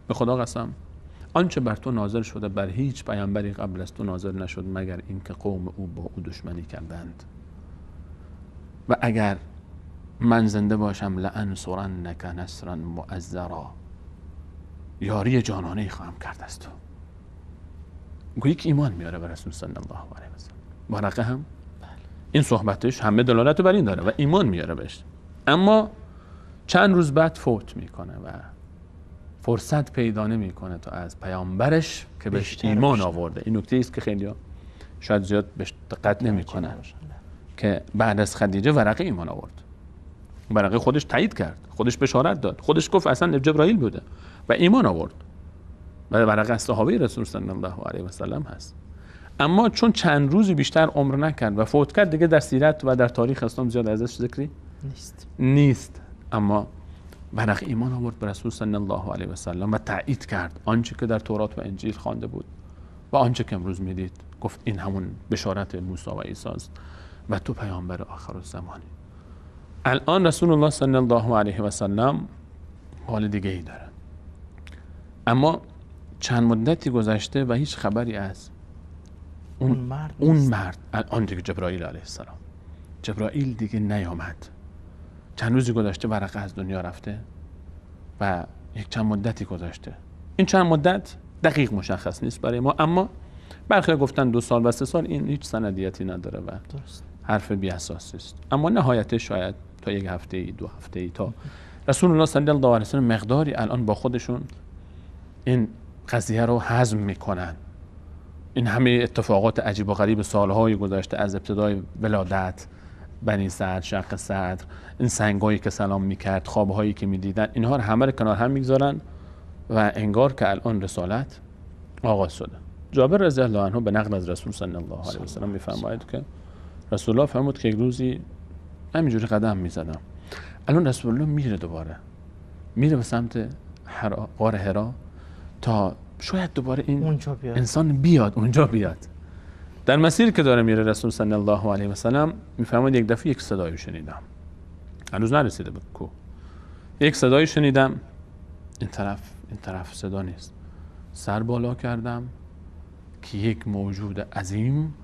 Speaker 3: به خدا قسم آنچه بر تو نازل شده بر هیچ پیامبری قبل از تو نازل نشد مگر اینکه قوم او با او دشمنی کردند، و اگر من زنده باشم لانصرنک نصرا مؤزرا، یاری جانانه خواهم کرد از تو. گویی که ایمان میاره بر رسول صلی الله علیه و سلم. ورقه هم این صحبتش همه دلالت بر این داره و ایمان میاره بهش. اما چند روز بعد فوت میکنه و فرصت پیدا نمیکنه تا از پیامبرش که بهش ایمان آورده. این نکته است که خیلی شاید زیاد بهش دقت نمیکنن که بعد از خدیجه ورقه ایمان آورد. ورقه خودش تایید کرد، خودش بشارت داد، خودش گفت اصلا جبرائیل بوده و ایمان آورد. و ورقه از صحابه رسول صلی الله علیه و سلم هست. اما چون چند روزی بیشتر عمر نکرد و فوت کرد، دیگه در سیرت و در تاریخ اسلام زیاد ازش ذکری نیست. اما ورقه ایمان آورد به رسول صلی الله علیه و سلم و تایید کرد آنچه که در تورات و انجیل خوانده بود و آنچه که امروز میدید. گفت این همون بشارت موسی و عیسی است و تو پیامبر آخر الزمانی. الان رسول الله صلی الله علیه و سلم حال دیگه ای داره. اما چند مدتی گذشته و هیچ خبری از اون مرد الان دیگه جبرائیل علیه السلام، جبرائیل دیگه نیامد. چند روزی گذشته، ورقه از دنیا رفته و یک چند مدتی گذشته. این چند مدت دقیق مشخص نیست برای ما، اما برخی گفتن 2 سال و 3 سال، این هیچ سندیتی نداره و درست حرف بی اساسی است. اما نهایتش شاید تا 1 هفته، 2 هفته تا رسول الله صلی الله علیه و سلم مقداری الان با خودشون این قضیه رو هضم میکنن. این همه اتفاقات عجیب و غریب سالهای گذشته، از ابتدای ولادت بنی سعد، شق صدر، این سنگایی که سلام میکرد، خوابهایی که میدیدن، اینها رو همه رو کنار هم میگذارن و انگار که الان رسالت آغاز شده. جابر رضی الله عنه به نقل از رسول صلی الله علیه و سلم میفرماید که رسول الله فرمود که یک روزی همینجوری قدم میزدم. الان رسول الله میره دوباره، میره به سمت غار حرا تا شاید دوباره این انسان بیاد، اونجا بیاد. در مسیر که داره میره رسول صلی الله علیه و سلم میفرماید یک دفعه یک صدایی شنیدم، هنوز نرسیده به کوه، یک صدایی شنیدم، این طرف صدا نیست. سر بالا کردم که یک موجود عظیم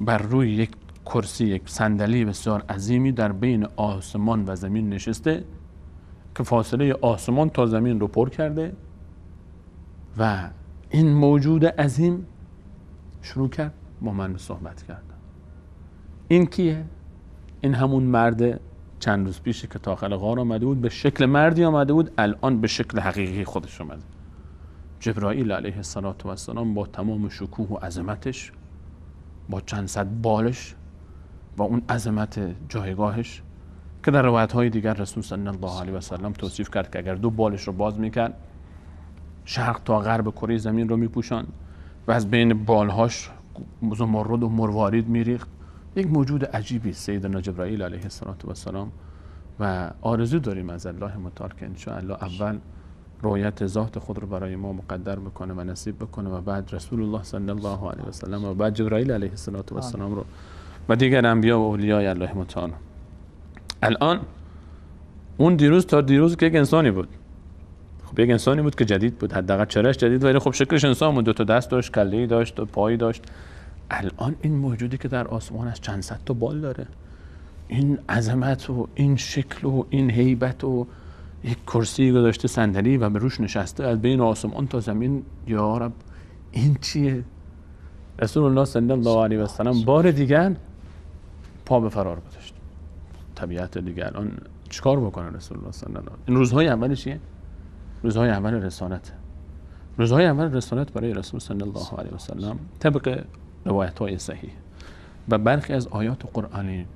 Speaker 3: بر روی یک کرسی، یک صندلی بسیار عظیمی در بین آسمان و زمین نشسته که فاصله آسمان تا زمین رو پر کرده و این موجود عظیم شروع کرد با من صحبت کردن. این کیه؟ این همون مرد چند روز پیش که داخل غار آمده بود، به شکل مردی آمده بود، الان به شکل حقیقی خودش آمده. جبرائیل علیه السلام با تمام شکوه و عظمتش، با چند صد بالش و اون عظمت جایگاهش که در روایت های دیگر رسول صلی الله علیه و سلم توصیف کرد که اگر 2 بالش رو باز میکرد شرق تا غرب کره زمین رو میپوشاند و از بین بالهاش زمرد و مروارید میریخت. یک موجود عجیبی سیدنا جبرائیل علیه السلام و آرزو داریم از الله متعال که انشاءالله اول رویت ذات خود رو برای ما مقدر بکنه و نصیب بکنه و بعد رسول الله صلی الله علیه و سلم و بعد جبرائیل علیه السلام رو و دیگر انبیا و اولیای الله متعال. الان اون دیروز تا دیروز که یک انسانی بود، خب یک انسانی بود که جدید بود، حداقل چهرهش جدید، ولی خب شکلش انسان بود، 2 تا دست داشت، کله‌ای داشت و پایی داشت. الان این موجودی که در آسمان از چند صد تا بال داره، این عظمت و این شکل و این هیبت و یک کرسی گذاشته، صندلی، و به روش نشسته از بین آسمان تا زمین. یا رب این چیه؟ رسول الله صلی الله علیه و سلم بار دیگر پا به فرار گذاشت. طبیعت دیگه الان چیکار بکنه رسول الله صلی الله علیه و سلم؟ این روزهای اول چیه؟ روزهای اول رسالت. روزهای اول رسالت برای رسول صلی الله علیه و سلم طبق روایت‌های صحیح و برخی از آیات قرآنی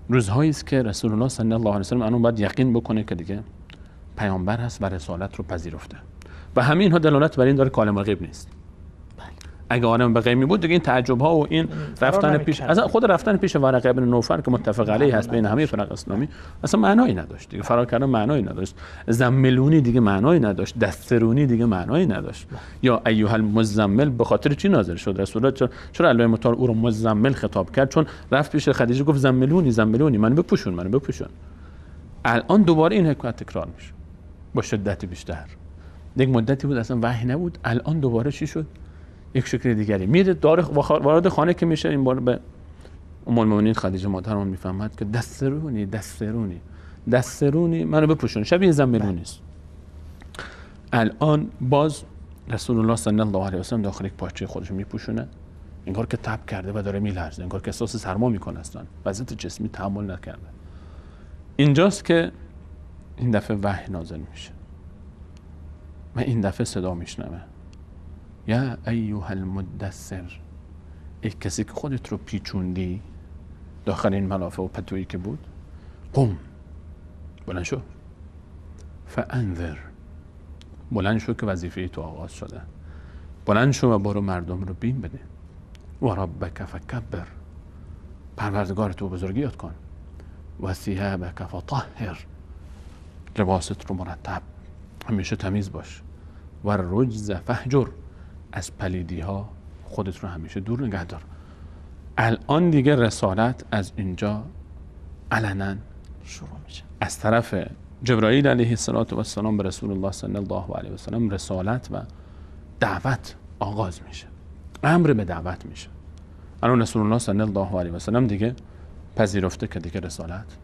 Speaker 3: روزهایی است که رسول الله صلی الله علیه و سلم الان باید یقین بکنه که دیگه پیامبر هست و رسالت رو پذیرفته و همه اینها دلالت بر این داره که عالم غیب نیست. اگه عالم به غیب می بود دیگه این تعجب ها و این رفتن پیش، اصلا خود رفتن پیش ورقه ابن نوفل که متفق علیه هست بین همه فرق اسلامی، اصلا معنایی نداشت دیگه. فرار کردن معنایی نداشت، زملونی دیگه معنایی نداشت، دسترونی دیگه معنایی نداشت. یا ایها المزمل به خاطر چی نازل شد؟ رسول الله چرا الله متعال او رو مزمل خطاب کرد؟ چون رفت پیش خدیجه گفت زملونی زملونی، منو بپوشون منو بپوشون. الان دوباره این حکایت تکرار میشه با شدت بیشتر. یک مدتی بود اصلا وحی نبود، الان دوباره چی شد؟ یک شکل دیگری میره. داره وارد خانه که میشه، این بار به ام المؤمنین خدیجه مادرمون میفهمد که دسترونی دسترونی دسترونی منو بپوشون، شبیه زملونی است. الان باز رسول الله صلی الله علیه و سلم داخل یک پارچه خودش میپوشونه، انگار که تب کرده و داره میلرزه، انگار که احساس سرما میکنه، اصلا وضعیت جسمی تحمل نکرده. اینجاست که این دفعه وحی نازل میشه و این دفعه صدا میشنوه، یا ایها المدثر، ای کسی که خودت رو پیچوندی داخل این ملافه و پتویی که بود، قم، بلند شو، فانذر، بلند شو که وظیفه تو آغاز شده، بلند شو و برو مردم رو بیم بده، و ربک فکبر، پروردگار تو بزرگی یاد کن، و ثیابک فطهر، لباست رو مرتب همیشه تمیز باش، و الرجز فهجر، از پلیدی ها خودت رو همیشه دور نگه دار. الان دیگه رسالت از اینجا علنا
Speaker 2: شروع میشه.
Speaker 3: از طرف جبرائیل علیه السلام به رسول الله صلی الله علیه و سلم رسالت و دعوت آغاز میشه، امر به دعوت میشه. الان رسول الله صلی الله علیه و سلم دیگه پذیرفته که دیگه رسالت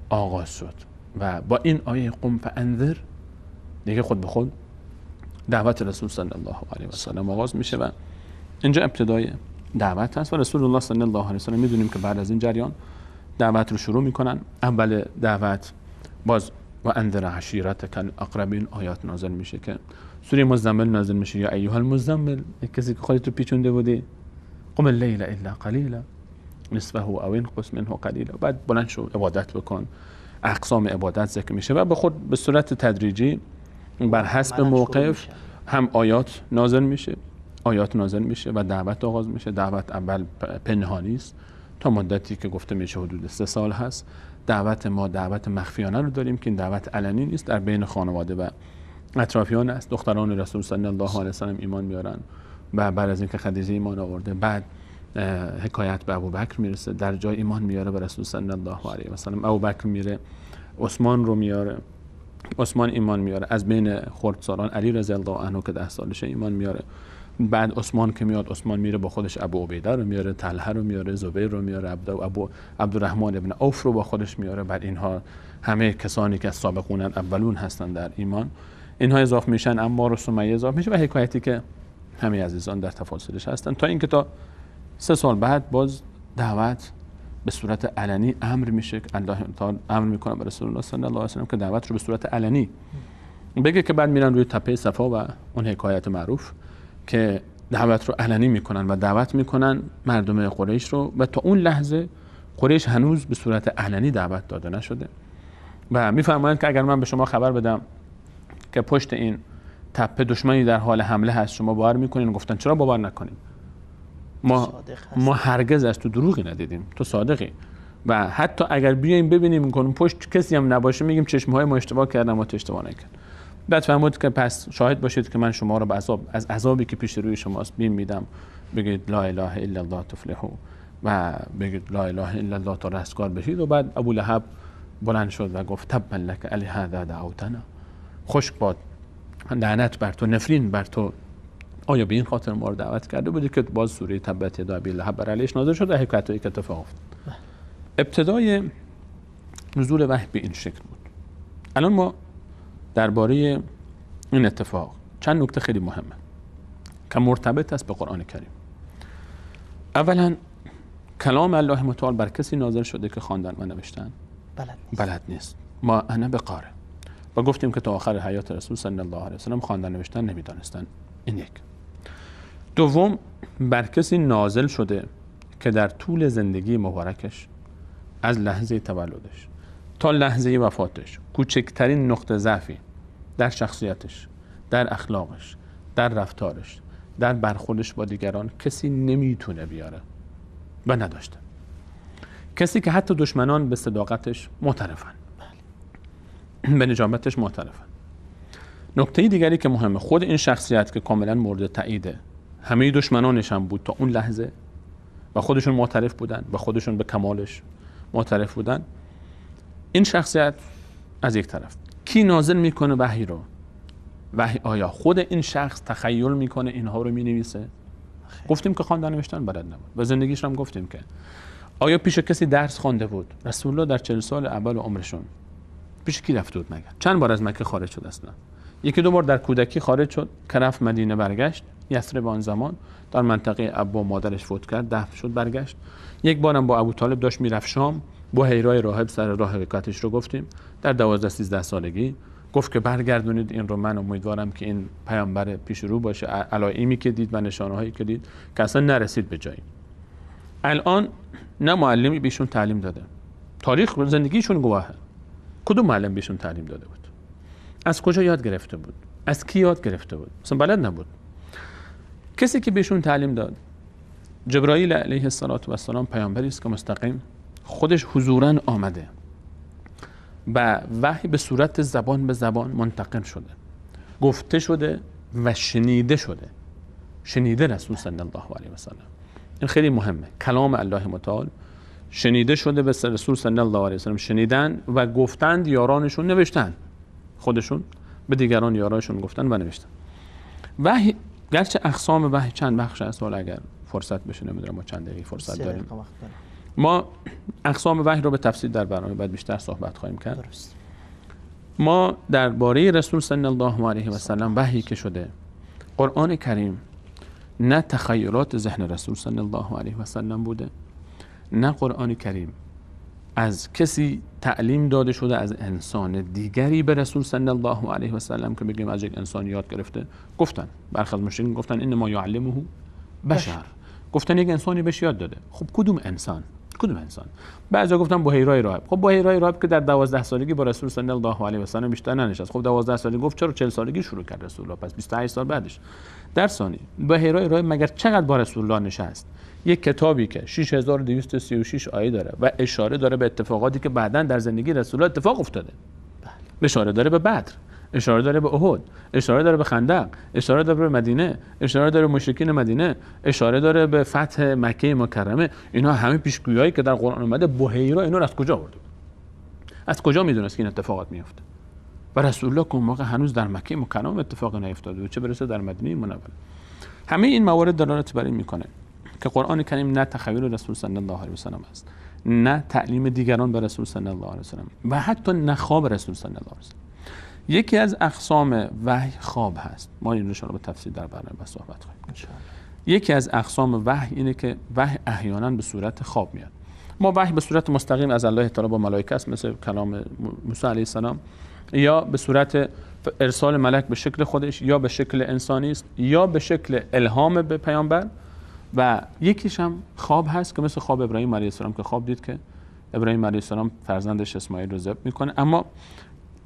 Speaker 3: آغاز شد و با این آیه قم فانذر دیگه خود به خود دعوت رسول صلی الله علیه و سلم آغاز میشه و اینجا ابتدای دعوت هست. و رسول الله صلی الله علیه و سلم میدونیم که بعد از این جریان دعوت رو شروع میکنن. اول دعوت باز و انذر عشیرتک الاقربین آیات نازل میشه که سوره مزمل نازل میشه، یا ایها المزمل، کسی که خودت رو پیچونده بودی، قم اللیل الا قلیلا نصفه او انقص منه قلیلا، بعد بلند شو عبادت بکن، اقسام عبادت ذکر میشه و به خود به صورت تدریجی بر حسب موقف هم آیات نازل میشه، آیات نازل میشه و دعوت آغاز میشه. دعوت اول پنهانی است تا مدتی که گفته میشه حدود 3 سال هست. دعوت ما دعوت مخفیانه رو داریم که این دعوت علنی نیست، در بین خانواده و اطرافیان است. دختران رسول صلی الله علیه و سلم ایمان میارن و بعد از اینکه خدیجه ایمان آورده، بعد حکایت به ابوبکر میرسه، در جای ایمان میاره به رسول صلی الله علیه و سلم. ابوبکر میره عثمان رو میاره، عثمان ایمان میاره. از بین خردسالان علی رضی الله عنه که 10 سالشه ایمان میاره. بعد عثمان که میاد، عثمان میره با خودش ابو عبیده رو میاره، طلحه رو میاره، زبیر رو میاره، ابو عبدالرحمن ابن عوف رو با خودش میاره. بعد اینها همه کسانی که سابقون اولون هستن در ایمان، اینها اضافه میشن، عمار و سمیه اضافه میشه و حکایتی که همه عزیزان در تفاصیلش هستن، تا اینکه تا 3 سال بعد باز دعوت به صورت علنی امر میشه که الله تعالی امر میکنه به رسول الله صلی الله علیه و سلم که دعوت رو به صورت علنی بگه، که بعد میرن روی تپه صفا و اون حکایت معروف که دعوت رو علنی میکنن و دعوت میکنن مردم قریش رو، و تا اون لحظه قریش هنوز به صورت علنی دعوت داده نشده و میفرمایند که اگر من به شما خبر بدم که پشت این تپه دشمنی در حال حمله هست، شما باور میکنین؟ گفتن چرا باور نکنیم، ما هرگز از تو دروغی ندیدیم، تو صادقی، و حتی اگر بیایم ببینیم کنیم پشت کسی هم نباشه میگیم چشمهای ما اشتباه کردن، ما تو اشتباه نکرد. بعد فرمود که پس شاهد باشید که من شما رو به عذاب، از عذابی که پیش روی شماست بیم میدم، بگید لا اله الا الله تفلحوا و بگید لا اله الا الله تا رستگار بشید. و بعد ابو لهب بلند شد و گفت تبا لک لهذا دعوتنا، خشک باد، لعنت بر تو، نفرین بر تو، آیا به این خاطر ما رو دعوت کرده بودی؟ که باز سوره تبت یدا ابی لهب بر علیش نازل شد و حکایتایی که اتفاق افتاد. ابتدای نزول وحی به این شکل بود. الان ما درباره این اتفاق چند نکته خیلی مهمه که مرتبط است به قرآن کریم. اولا کلام الله متعال بر کسی نازل شده که خواندن و نوشتن بلد نیست. ما انا بقاره، و گفتیم که تا آخر حیات رسول صلی الله علیه و سلم خواندن نوشتن نمیدانستن. این یک. دوم، بر کسی نازل شده که در طول زندگی مبارکش از لحظه تولدش تا لحظه وفاتش کوچکترین نقطه ضعفی در شخصیتش، در اخلاقش، در رفتارش، در برخوردش با دیگران کسی نمیتونه بیاره و نداشته. کسی که حتی دشمنان به صداقتش معترفن، به نجابتش معترفن. نکته دیگری که مهمه، خود این شخصیت که کاملا مورد تاییده همه دشمنانش هم بود تا اون لحظه و خودشون معترف بودن و خودشون به کمالش معترف بودن، این شخصیت از یک طرف کی نازل میکنه وحی رو؟ وحی آیا خود این شخص تخیل میکنه اینها رو مینویسه؟ گفتیم که خواندن نوشتن بلد نبود و زندگیش هم گفتیم که آیا پیش کسی درس خوانده بود؟ رسول الله در 40 سال اول عمرشون پیش کی رفته بود مگر؟ چند بار از مکه خارج شد اصلا؟ یکی دو بار در کودکی خارج شد که رفت مدینه برگشت، یثرب آن زمان در منطقه ابا مادرش فوت کرد، دفن شد، برگشت. یک بارم با ابو طالب داشت میرفت شام، با حیرای راهب سر راه حرکتش رو گفتیم در 12-13 سالگی گفت که برگردونید این رو، من امیدوارم که این پیامبر پیش رو باشه. علائمی که دید و نشانه‌هایی که دید که اصلا نرسید به جایی. الان نه معلمی بهشون تعلیم داده، تاریخ زندگیشون گواهه، کدوم معلم بهشون تعلیم داده بود؟ از کجا یاد گرفته بود؟ از کی یاد گرفته بود؟ اصلا بلد نبود. کسی که بهشون تعلیم داد جبرائیل علیه السلام پیامبری است که مستقیم خودش حضوراً آمده و وحی به صورت زبان به زبان منتقل شده، گفته شده و شنیده شده، شنیده رسول صلی الله علیه و سلم. این خیلی مهمه، کلام الله متعال شنیده شده به رسول صلی الله علیه و سلم، شنیدن و گفتند، یارانشون نوشتن، خودشون به دیگران یارانشون گفتن و نوشتن. وحی گرچه اقسام وحی چند بخش است، حالا اگر فرصت بشه نمیدونم ما چند دقیقه فرصت داریم، ما اقسام وحی رو به تفصیل در برنامه بعد بیشتر صحبت خواهیم کرد. درست. ما درباره رسول صلی الله علیه و سلم وحی که شده، قرآن کریم نه تخیلات ذهن رسول صلی الله علیه و سلم بوده، نه قرآن کریم از کسی تعلیم داده شده از انسان دیگری به رسول صلی الله علیه و سلم که بگیم از یک انسان یاد گرفته. گفتن برخی از مشرکین گفتن انما یعلمه بشر، گفتن یک انسانی بهش یاد داده. خب کدوم انسان؟ کدوم انسان؟ بعضیا گفتن بحیرای راهب. خب بحیرای راهب که در 12 سالگی با رسول صلی الله علیه و سلم بیشتر ننشست. خب 12 سالگی گفت چرا 40 سالگی شروع کرد رسول الله؟ پس 28 سال بعدش. در ثانی بحیرای راهب مگر چقدر با رسول الله نشست؟ یک کتابی که 6236 آیه داره و اشاره داره به اتفاقاتی که بعداً در زندگی رسول الله اتفاق افتاده. اشاره داره به بدر، اشاره داره به احد، اشاره داره به خندق، اشاره داره به مدینه، اشاره داره به مشرکین مدینه، اشاره داره به فتح مکه مکرمه. اینا همه پیشگویی که در قرآن اومده، بحیرا اینا رو از کجا آورده؟ از کجا میدونست که این اتفاقات میفته؟ و رسول الله که اون موقع هنوز در مکه مکرمه اتفاق نیفتاده و چه برسه در مدینه منوره. همه این موارد دلالت بر این میکنه که قرآن کریم نه تخیل رسول صلی الله علیه و سلم است، نه تعلیم دیگران به رسول صلی الله علیه و سلم و حتی نه خواب رسول صلی الله علیه و سلم. یکی از اقسام وحی خواب هست. ما این رو به تفصیل در برنامه صحبت خواهیم کرد. یکی از اقسام وحی اینه که وحی احیانا به صورت خواب میاد. ما وحی به صورت مستقیم از الله تعالی با ملائکه است، مثل کلام موسی علیه السلام، یا به صورت ارسال ملک به شکل خودش، یا به شکل انسانی است، یا به شکل الهام به پیامبر. و یکیش هم خواب هست که مثل خواب ابراهیم علیه السلام که خواب دید که ابراهیم علیه السلام فرزندش اسماعیل رو ذبح میکنه. اما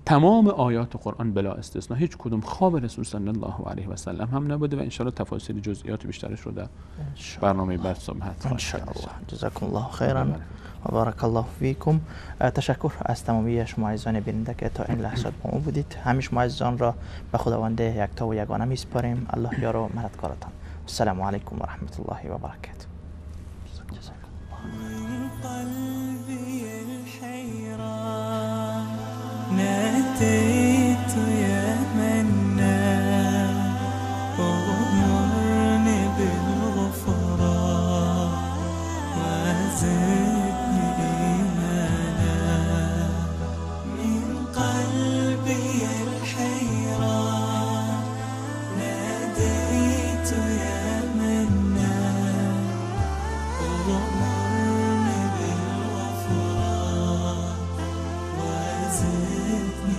Speaker 3: تمام آیات قرآن بلا استثنا هیچ کدوم خواب رسول صلی الله علیه و سلم هم نبوده و ان شاء الله تفاصیل جزئیات بیشترش رو در برنامه بعد صحبت خواهیم کرد.
Speaker 2: جزاکم الله خیرا و بارک الله فیکم. تشکر از تمامی شما عزیزان بیننده که تا این لحظات با ما بودید. همه شما عزیزان را به خداوند یکتا و یگانه میسپاریم. الله یار و مددکارتان. السلام علیکم و رحمت الله و برکاته. جزاکم الله.
Speaker 1: ناديت يا منان اغمرني بالغفران وزدني إيمانا من قلبي الحيران ناديت يا منان اغمرني بالغفران وزدني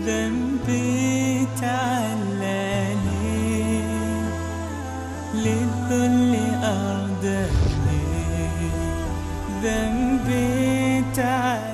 Speaker 1: ذنبي تعلاني للذل أرداني ذنبي تعلاني.